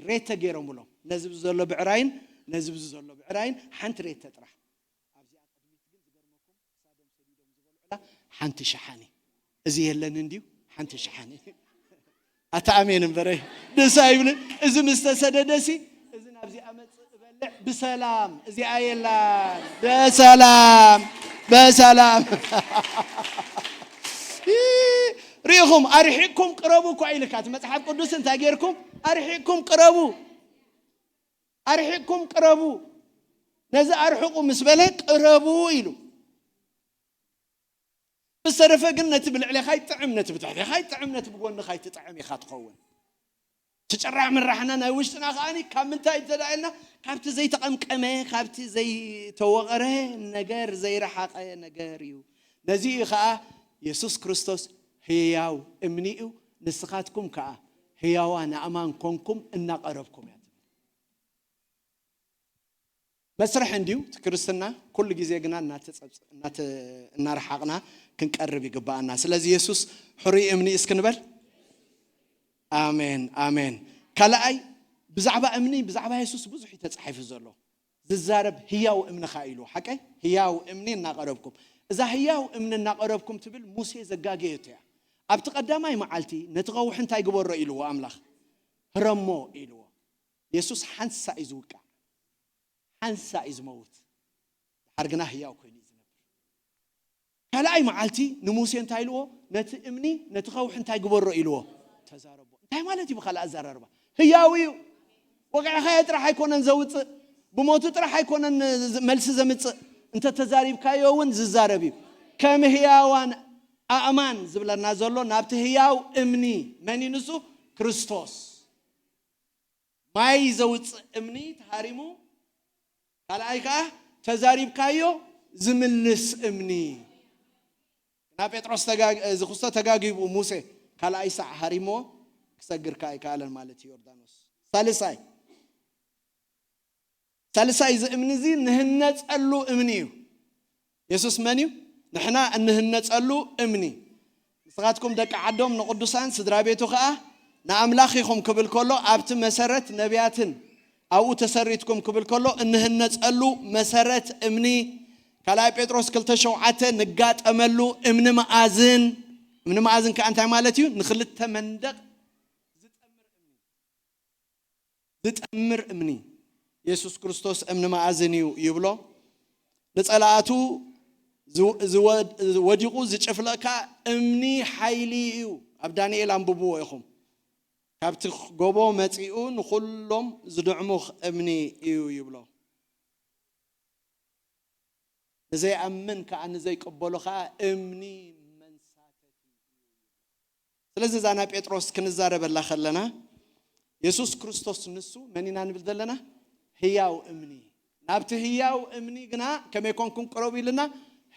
ሬተ ገይሮምሎም። ነዚ ብዚ ዘሎ ብዕራይን ነዚ ብዚ ዘሎ ብዕራይን ሓንቲ ሬተ ጥራሕ። ኣብዚኣ ቅድሚት ግን ዝገርመኩም ክሳዶም ሰዲዶም ዝበልዑላ ሓንቲ ሸሓኒ። እዚ የለን እንድዩ ሓንቲ ሸሓኒ። ኣታ ኣሜን እምበረይ። ደስ ኣይብልን? እዚ ምስ ተሰደደሲ እዚ ናብዚኣ መጽእ እበልዕ ብሰላም። እዚኣ የላን። በሰላም፣ በሰላም። ሪኢኹም፣ ኣርሒቕኩም ቅረቡ እኮ ኢልካ እቲ መጽሓፍ ቅዱስ። እንታይ ጌርኩም? ኣርሒቕኩም ቅረቡ፣ ኣርሒቕኩም ቅረቡ። ነዚ ኣርሕቑ ምስ በለ ቅረቡ ኢሉ። ብዝተረፈ ግን ነቲ ብልዕሌኻ ይጥዕም፣ ነቲ ብትሕቴኻ ይጥዕም፣ ነቲ ብጎንኻ ይትጥዕም ኢኻ ትኸውን። እቲ ጭራሕ ምራሕና ናይ ውሽጥና ከኣኒ ካብ ምንታይ እንተ ደኣ ኢልና፣ ካብቲ ዘይተቐምቀመ፣ ካብቲ ዘይተወቐረ ነገር፣ ዘይረሓቐ ነገር እዩ። ነዚ እዩ ኸኣ የሱስ ክርስቶስ ህያው እምኒ እዩ፣ ንስኻትኩም ከኣ ህያዋን ኣእማን ኮንኩም እናቐረብኩም እያ ትብል። መስርሕ እንድዩ እቲ ክርስትና፣ ኩሉ ግዜ ግና እናተጸብጽ-፣ እናተ-፣ እናረሓቕና ክንቀርብ ይግብኣና። ስለዚ የሱስ ሕሩይ እምኒ እስኪ ንበል። ኣሜን፣ ኣሜን። ካልኣይ፣ ብዛዕባ እምኒ፣ ብዛዕባ የሱስ ብዙሕ እዩ ተጻሒፉ ዘሎ። ዝዛረብ ህያው እምኒ ኸኣ ኢሉ፣ ሓቀይ? ህያው እምኒ እናቐረብኩም። እዛ ህያው እምኒ እናቐረብኩም ትብል ሙሴ ዘጋገየቶ እያ። ኣብቲ ቀዳማይ መዓልቲ ነቲ ቐውሒ እንታይ ግበሮ ኢልዎ ኣምላኽ? ህረሞ ኢልዎ። የሱስ ሓንሳእ እዩ ዝውቃዕ፣ ሓንሳእ እዩ ዝመውት። ድሓር ግና ህያው ኮይኑ እዩ ዝነብር። ካልኣይ መዓልቲ ንሙሴ እንታይ ኢልዎ? ነቲ እምኒ፣ ነቲ ኸውሒ እንታይ ግበሮ ኢልዎ? ተዛረቦ። እንታይ ማለት እዩ ብኻልእ ኣዘራርባ? ህያው እዩ። ወቂዕኻዮ ጥራሕ ኣይኮነን ዘውጽእ፣ ብሞቱ ጥራሕ ኣይኮነን ዝ-፣ መልሲ ዘምጽእ፣ እንተ ተዛሪብካዮ እውን ዝዛረብ እዩ። ከም ህያዋን ኣእማን ዝብለና ዘሎ ናብቲ ህያው እምኒ። መን እዩ ንሱ? ክርስቶስ። ማይ ዘውጽእ እምኒ ተሃሪሙ፣ ካልኣይ ከኣ ተዛሪብካዮ ዝምልስ እምኒ። ግና ጴጥሮስ ተጋ-፣ እዚ ክስቶ ተጋጊቡ ሙሴ ካልኣይ ሳዕ ሃሪምዎ ክሰግር ከኣ ኣይከኣለን ማለት እዩ ዮርዳኖስ። ሳልሳይ፣ ሳልሳይ እዚ እምኒ እዚ ንህነጸሉ እምኒ እዩ። የሱስ መን እዩ? ንሕና እንህነጸሉ እምኒ። ንስኻትኩም ደቂ ዓዶም ንቕዱሳን ስድራ ቤቱ ኸኣ ንኣምላኽ ኢኹም ክብል ከሎ ኣብቲ መሰረት ነቢያትን ኣብኡ ተሰሪትኩም ክብል ከሎ እንህነጸሉ መሰረት እምኒ። ካልኣይ ጴጥሮስ ክልተ ሸውዓተ ንጋጠመሉ እምኒ መኣዝን። እምኒ መኣዝን ከኣ እንታይ ማለት እዩ? ንኽልተ መንደቕ ዝጠምር እምኒ። ዝጠምር እምኒ። የሱስ ክርስቶስ እምኒ መኣዝን እዩ ይብሎ። ንጸላእቱ ዝወ-፣ ዝወ-፣ ወዲቑ ዝጭፍለቕ ከኣ እምኒ ሓይሊ እዩ። ኣብ ዳንኤል ኣንብብዎ ኢኹም። ካብቲ ጎቦ መጺኡ ንኹሎም ዝድዕሙኽ እምኒ እዩ ይብሎ። ንዘይኣምን ከኣ ንዘይቅበሎ ከኣ እምኒ መንሳተቲ እዩ። ስለዚ እዛ ናይ ጴጥሮስ ክንዛረበላ ከለና የሱስ ክርስቶስ ንሱ መን ኢና ንብል ዘለና? ህያው እምኒ። ናብቲ ህያው እምኒ ግና ከመይ ኮንኩም ቅረቡ ኢልና?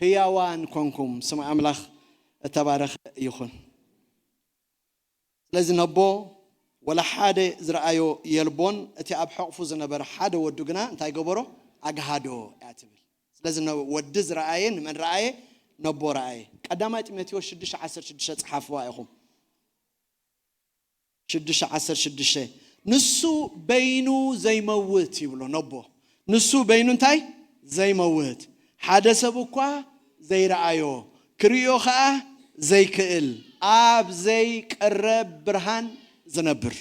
ህያዋን ኮንኩም። ስም ኣምላኽ እተባረኸ ይኹን። ስለዚ ነቦ ወላ ሓደ ዝረኣዮ የልቦን፣ እቲ ኣብ ሕቕፉ ዝነበረ ሓደ ወዱ ግና እንታይ ገበሮ? ኣግሃዶ እያ ትብል። ስለዚ ነ-፣ ወዲ ዝረኣየ ንመን ረኣየ? ነቦ ረኣየ። ቀዳማይ ጢሞቴዎስ ሽዱሽተ ዓሰርተ ሽዱሽተ ጸሓፍዋ ኢኹም። ሽዱሽተ ዓሰርተ ሽዱሽተ። ንሱ በይኑ ዘይመውት ይብሎ ነቦ። ንሱ በይኑ እንታይ? ዘይመውት። ሓደ ሰብ እኳ ዘይረኣዮ፣ ክርእዮ ኸኣ ዘይክእል፣ ኣብ ዘይቀረብ ብርሃን ዝነብር።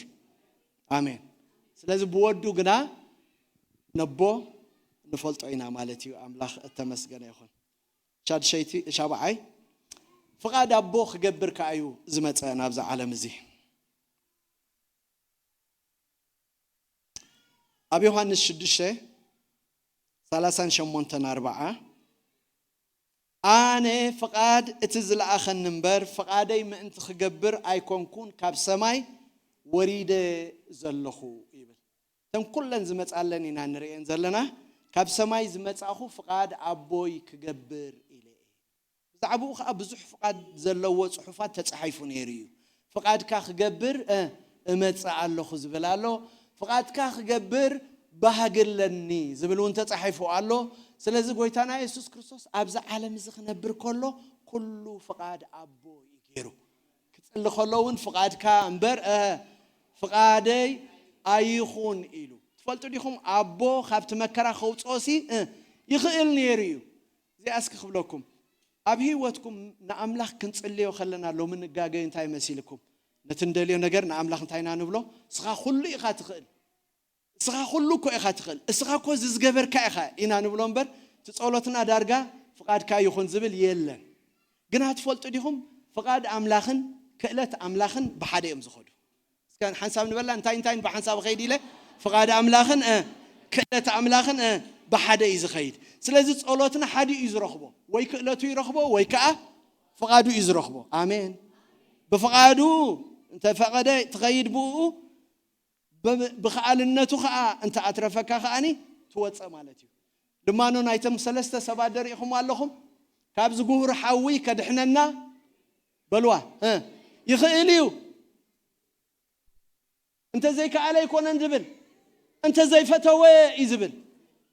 ኣሜን። ስለዚ ብወዱ ግና ነቦ ንፈልጦ ኢና ማለት እዩ። ኣምላኽ እተመስገነ ይኹን። ሻድሸይቲ ሻብዓይ፣ ፍቓድ ኣቦ ክገብር ከኣ እዩ ዝመጸ ናብዛ ዓለም እዚ። ኣብ ዮሃንስ ሽዱሽተ፣ ሰላሳን ሸሞንተን ኣርብዓ፣ ኣነ ፍቓድ እቲ ዝለኣኸኒ እምበር ፍቓደይ ምእንቲ ክገብር ኣይኮንኩን ካብ ሰማይ ወሪደ ዘለኹ ይብል። እተን ኩለን ዝመጻለን ኢና ንርእየን ዘለና። ካብ ሰማይ ዝመጻኹ ፍቓድ ኣቦይ ክገብር ኢለ እየ። ብዛዕባኡ ኸዓ ብዙሕ ፍቓድ ዘለዎ ጽሑፋት ተጻሒፉ ነይሩ እዩ። ፍቓድካ ክገብር፣ እ፣ እመጽእ ኣለኹ ዝብል ኣሎ። ፍቓድካ ክገብር ባህጊ ኣለኒ ዝብል እውን ተጻሒፉ ኣሎ። ስለዚ ጎይታና የሱስ ክርስቶስ ኣብዚ ዓለም እዚ ክነብር ከሎ ኩሉ ፍቓድ ኣቦ እዩ ገይሩ። ክጽሊ ከሎ እውን ፍቓድካ እምበር፣ እ፣ ፍቓደይ ኣይኹን ኢሉ። ትፈልጡ ዲኹም? ኣቦ ካብቲ መከራ ከውጽኦሲ፣ እ፣ ይኽእል ነይሩ እዩ። እዚኣ እስኪ ክብለኩም፣ ኣብ ህይወትኩም ንኣምላኽ ክንጽልዮ ከለና ሎሚ ንጋገዩ እንታይ መሲልኩም? ነቲ እንደልዮ ነገር ንኣምላኽ እንታይ ኢና ንብሎ? እስኻ ኩሉ ኢኻ ትኽእል። እስኻ ኩሉ እኮ ኢኻ ትኽእል። እስኻ እኮ እዚ ዝገበርካ ኢኻ ኢና ንብሎ እምበር፣ እቲ ጸሎትና ዳርጋ ፍቓድካ ይኹን ዝብል የለን። ግና ትፈልጡ ዲኹም? ፍቓድ ኣምላኽን ክእለት ኣምላኽን ብሓደ እዮም ዝኸዱ። እስከ ሓንሳብ ንበላ፣ እንታይ እንታይ ብሓንሳብ ኸይድ ኢለ? ፍቓድ ኣምላኽን፣ እ፣ ክእለት ኣምላኽን፣ እ፣ ብሓደ እዩ ዝኸይድ። ስለዚ ጸሎትና ሓዲኡ እዩ ዝረኽቦ። ወይ ክእለቱ ይረኽቦ፣ ወይ ከኣ ፍቓዱ እዩ ዝረኽቦ። ኣሜን። ብፍቓዱ እንተፈቐደ ትኸይድ ብኡ፣ ብ-፣ ብኸኣልነቱ ኸኣ እንተ ኣትረፈካ ከኣኒ ትወጸ ማለት እዩ። ልማኖ ናይቶም ሰለስተ ሰባት ደሪእኹም ኣለኹም። ካብ ዝጉህር ሓዊ ከድሕነና በልዋ፣ እ፣ ይኽእል እዩ። እንተ ዘይከኣለ ኣይኮነን ዝብል፣ እንተ ዘይፈተወ እዩ ዝብል።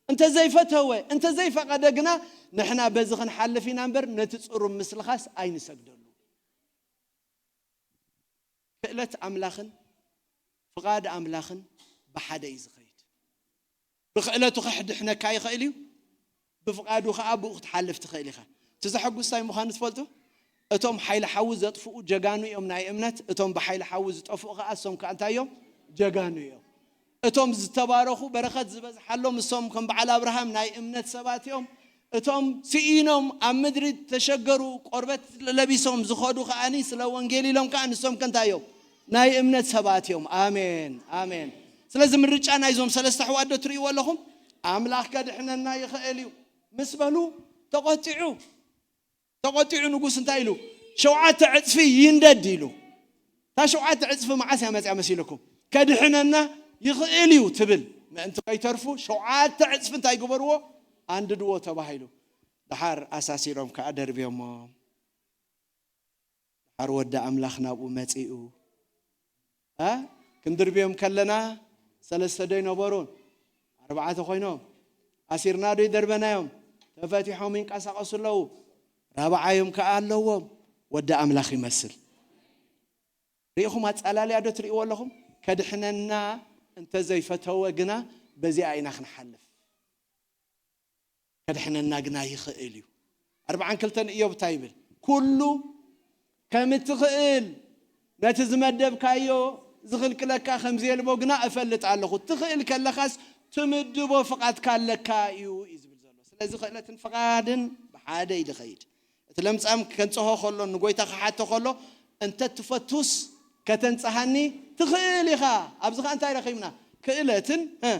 እንተ ዘይፈተወ፣ እንተ ዘይፈቐደ ግና ንሕና በዚ ክንሓልፍ ኢና እምበር ነቲ ጽሩም ምስልኻስ ኣይንሰግደሉ። ክእለት ኣምላኽን ፍቓድ ኣምላኽን ብሓደ እዩ ዝኸይድ። ብክእለቱ ከሕድሕነካ ይኽእል እዩ፣ ብፍቓዱ ኸዓ ብኡ ክትሓልፍ ትኽእል ኢኻ። እቲ ዘሐጉስ እንታይ ምዃኑ ትፈልጡ? እቶም ሓይሊ ሓዊ ዘጥፍኡ ጀጋኑ እዮም ናይ እምነት። እቶም ብሓይሊ ሓዊ ዝጠፍኡ ኸዓ እሶም ከኣ እንታይ እዮም? ጀጋኑ እዮም። እቶም ዝተባረኹ በረኸት ዝበዝሓሎም እሶም ከም በዓል ኣብርሃም ናይ እምነት ሰባት እዮም። እቶም ስኢኖም ኣብ ምድሪ ተሸገሩ ቆርበት ለቢሶም ዝኸዱ ከኣኒ ስለ ወንጌል ኢሎም ከኣ ንሶም ከ እንታይ እዮም? ናይ እምነት ሰባት እዮም። ኣሜን፣ ኣሜን። ስለዚ ምርጫ ናይዞም ሰለስተ ኣሕዋት ዶ ትርእይዎ ኣለኹም? ኣምላኽ ከድሕነና ይኽእል እዩ ምስ በሉ ተቖጢዑ። ተቖጢዑ ንጉስ እንታይ ኢሉ? ሸውዓተ ዕጽፊ ይንደድ ኢሉ። እታ ሸውዓተ ዕጽፊ መዓስ እያ መጽያ መሲልኩም? ከድሕነና ይኽእል እዩ ትብል ምእንቲ ከይተርፉ ሸውዓተ ዕጽፊ እንታይ ግበርዎ? ኣንድድዎ ተባሂሉ። ደሓር ኣሳሲሮም ከኣ ደርብዮሞ። ደሓር ወዲ ኣምላኽ ናብኡ መጺኡ። እ? ክንድርብዮም ከለና ሰለስተ ዶ ኣይነበሩን? ኣርባዕተ ኮይኖም። ኣሲርና ዶ ይደርበናዮም? ተፈቲሖም ይንቀሳቐሱ ኣለዉ። ራብዓዮም ከኣ ኣለዎም። ወዲ ኣምላኽ ይመስል። ርኢኹም ኣጻላልያ ዶ ትርእይዎ ኣለኹም? ከድሕነና እንተ ዘይፈተወ ግና በዚኣ ኢና ክንሓልፍ። ከድሕነና ግና ይኽእል እዩ። ኣርብዓን ክልተን ኢዮብ እንታይ ይብል? ኩሉ ከም እትኽእል ነቲ ዝመደብካዮ ዝኽልክለካ ከም ዘየልቦ ግና እፈልጥ ኣለኹ። ትኽእል ከለኻስ ትምድቦ ፍቓድካ ኣለካ እዩ፣ እዩ ዝብል ዘሎ። ስለዚ ክእለትን ፍቓድን ብሓደ እዩ ዝኸይድ። እቲ ለምጻም ከንጽሆ ከሎ፣ ንጎይታ ክሓቶ ከሎ፣ እንተ ትፈቱስ ከተንጽሃኒ ትኽእል ኢኻ። ኣብዚ ኸኣ እንታይ ረኺብና? ክእለትን፣ እ፣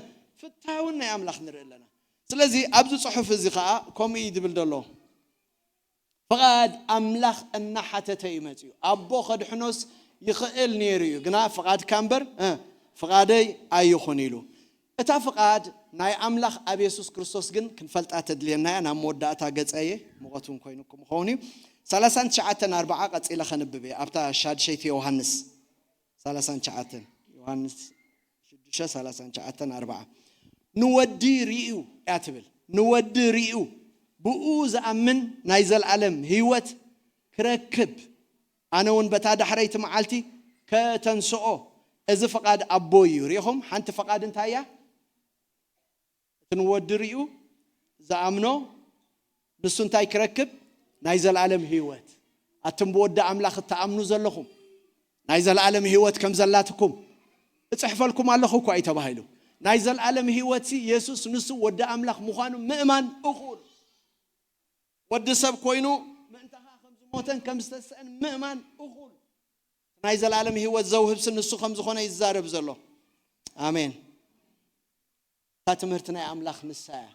ፍታውን ናይ ኣምላኽ ንርኢ ኣለና። ስለዚ ኣብዚ ጽሑፍ እዚ ኸኣ ከምኡ እዩ ዝብል ዘሎ። ፍቓድ ኣምላኽ እናሓተተ እዩ መጺኡ። ኣቦ ከድሕኖስ ይኽእል ነይሩ እዩ፣ ግና ፍቓድካ እምበር፣ እ፣ ፍቓደይ ኣይኹን ኢሉ። እታ ፍቓድ ናይ ኣምላኽ ኣብ የሱስ ክርስቶስ ግን ክንፈልጣ ተድልየና እያ። ናብ መወዳእታ ገጸ እየ፣ ሙቐት እውን ኮይኑኩም ክኸውን እዩ። ሰላሳን ትሽዓተን ኣርብዓ ቀጺለ ከንብብ እየ፣ ኣብታ ሻድሸይቲ ዮሃንስ። ሰላሳን ትሽዓተን፣ ዮሃንስ ሽዱሽተ፣ ሰላሳን ትሽዓተን ኣርብዓ። ንወዲ ርእዩ እያ ትብል። ንወዲ ርእዩ፣ ብኡ ዝኣምን ናይ ዘለኣለም ህይወት ክረክብ፣ ኣነ እውን በታ ዳሕረይቲ መዓልቲ ከተንስኦ፣ እዚ ፍቓድ ኣቦ እዩ። ርኢኹም? ሓንቲ ፍቓድ እንታይ እያ? እቲ ንወዲ ርእዩ ዝኣምኖ ንሱ እንታይ ክረክብ? ናይ ዘለኣለም ህይወት። ኣቱም ብወዲ ኣምላኽ እትኣምኑ ዘለኹም፣ ናይ ዘለኣለም ህይወት ከም ዘላትኩም እጽሕፈልኩም ኣለኹ እኳ እዩ ተባሂሉ። ናይ ዘለኣለም ህይወትሲ የሱስ ንሱ ወዲ ኣምላኽ ምዃኑ ምእማን እኹል። ወዲ ሰብ ኮይኑ ምእንታኻ ከም ዝሞተን ከም ዝተሰአን ምእማን እኹል ናይ ዘላለም ህይወት ዘውህብሲ ንሱ ከም ዝኾነ ይዛረብ ዘሎ። ኣሜን። እታ ትምህርቲ ናይ ኣምላኽ ንሳ እያ።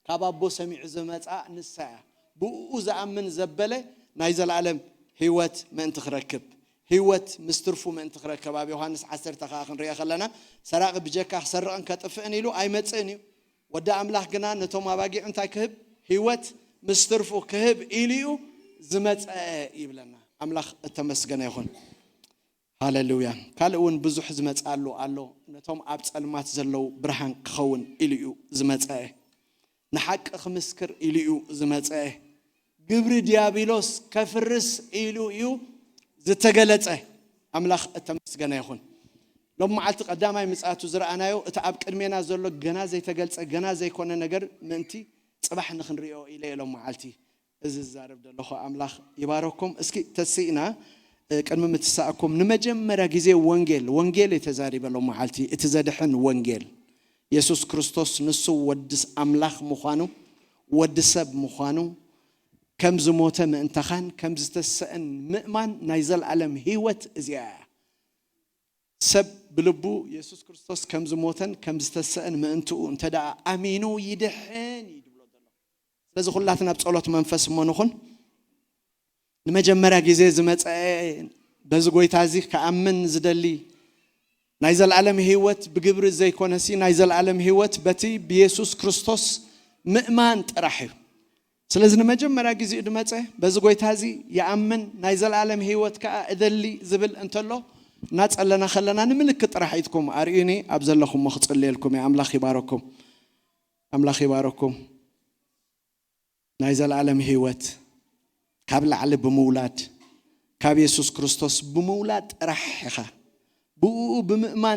ካብ ኣቦ ሰሚዑ ዝመጻ ንሳ እያ። ብእኡ ዝኣምን ዘበለ ናይ ዘላለም ህይወት ምእንቲ ክረክብ፣ ህይወት ምስ ትርፉ ምእንቲ ክረክብ፣ ኣብ ዮሃንስ ዓሰርተ ከኣ ክንሪኦ ከለና፣ ሰራቒ ብጀካ ክሰርቕን ከጥፍእን ኢሉ ኣይመጽእን እዩ። ወዲ ኣምላኽ ግና ነቶም ኣባጊዑ እንታይ ክህብ? ህይወት ምስ ትርፉ ክህብ ኢሉ እዩ ዝመጸ ይብለና። ኣምላኽ እተመስገነ ይኹን። ሃሌሉያ። ካልእ እውን ብዙሕ ዝመጽኣሉ ኣሎ። ነቶም ኣብ ጸልማት ዘለዉ ብርሃን ክኸውን ኢሉ እዩ ዝመጸ። ንሓቂ ክምስክር ኢሉ እዩ ዝመጸ። ግብሪ ዲያብሎስ ከፍርስ ኢሉ እዩ ዝተገለጸ። ኣምላኽ እተመስገነ ይኹን። ሎም መዓልቲ ቀዳማይ ምጽኣቱ ዝረኣናዮ እቲ ኣብ ቅድሜና ዘሎ ገና ዘይተገልጸ፣ ገና ዘይኮነ ነገር ምእንቲ ጽባሕ ንኽንሪኦ ኢለ እየ ሎም መዓልቲ እዚ ዝዛረብ ዘለኹ። ኣምላኽ ይባረኩም። እስኪ ተስኢና፣ እ፣ ቅድሚ ምትሳእኩም ንመጀመርያ ግዜ ወንጌል፣ ወንጌል እየ ተዛሪበ ሎም መዓልቲ፣ እቲ ዘድሕን ወንጌል። የሱስ ክርስቶስ ንሱ ወዲ ኣምላኽ ምዃኑ፣ ወዲ ሰብ ምዃኑ፣ ከም ዝሞተ ምእንታኻን ከም ዝተሰእን ምእማን ናይ ዘላለም ህይወት እዚኣ እያ። ሰብ ብልቡ የሱስ ክርስቶስ ከም ዝሞተን ከም ዝተሰእን ምእንትኡ እንተ ደኣ ኣሚኑ ይድሕን እዩ ዝብሎ ዘሎ። ስለዚ ኩላትና ኣብ ጸሎት መንፈስ እሞ ንኹን። ንመጀመርያ ግዜ ዝመጸ በዚ ጎይታ እዚ ክኣምን ዝደሊ ናይ ዘላለም ህይወት ብግብሪ ዘይኮነሲ ናይ ዘላለም ህይወት በቲ ብየሱስ ክርስቶስ ምእማን ጥራሕ እዩ። ስለዚ ንመጀመርያ ግዜኡ ዝመጸ በዚ ጎይታ እዚ ይኣምን ናይ ዘላለም ህይወት ከኣ እደሊ ዝብል እንተሎ እናጸለና ከለና ንምልክት ጥራሕ ኢድኩም ኣርእዩኒ ኣብ ዘለኹሞ ክጽልየልኩም እየ። ኣምላኽ ይባረኩም። ኣምላኽ ይባረኩም። ናይ ዘላለም ህይወት ካብ ላዕሊ ብምውላድ ካብ የሱስ ክርስቶስ ብምውላድ ጥራሕ ኢኻ ብኡ ብምእማን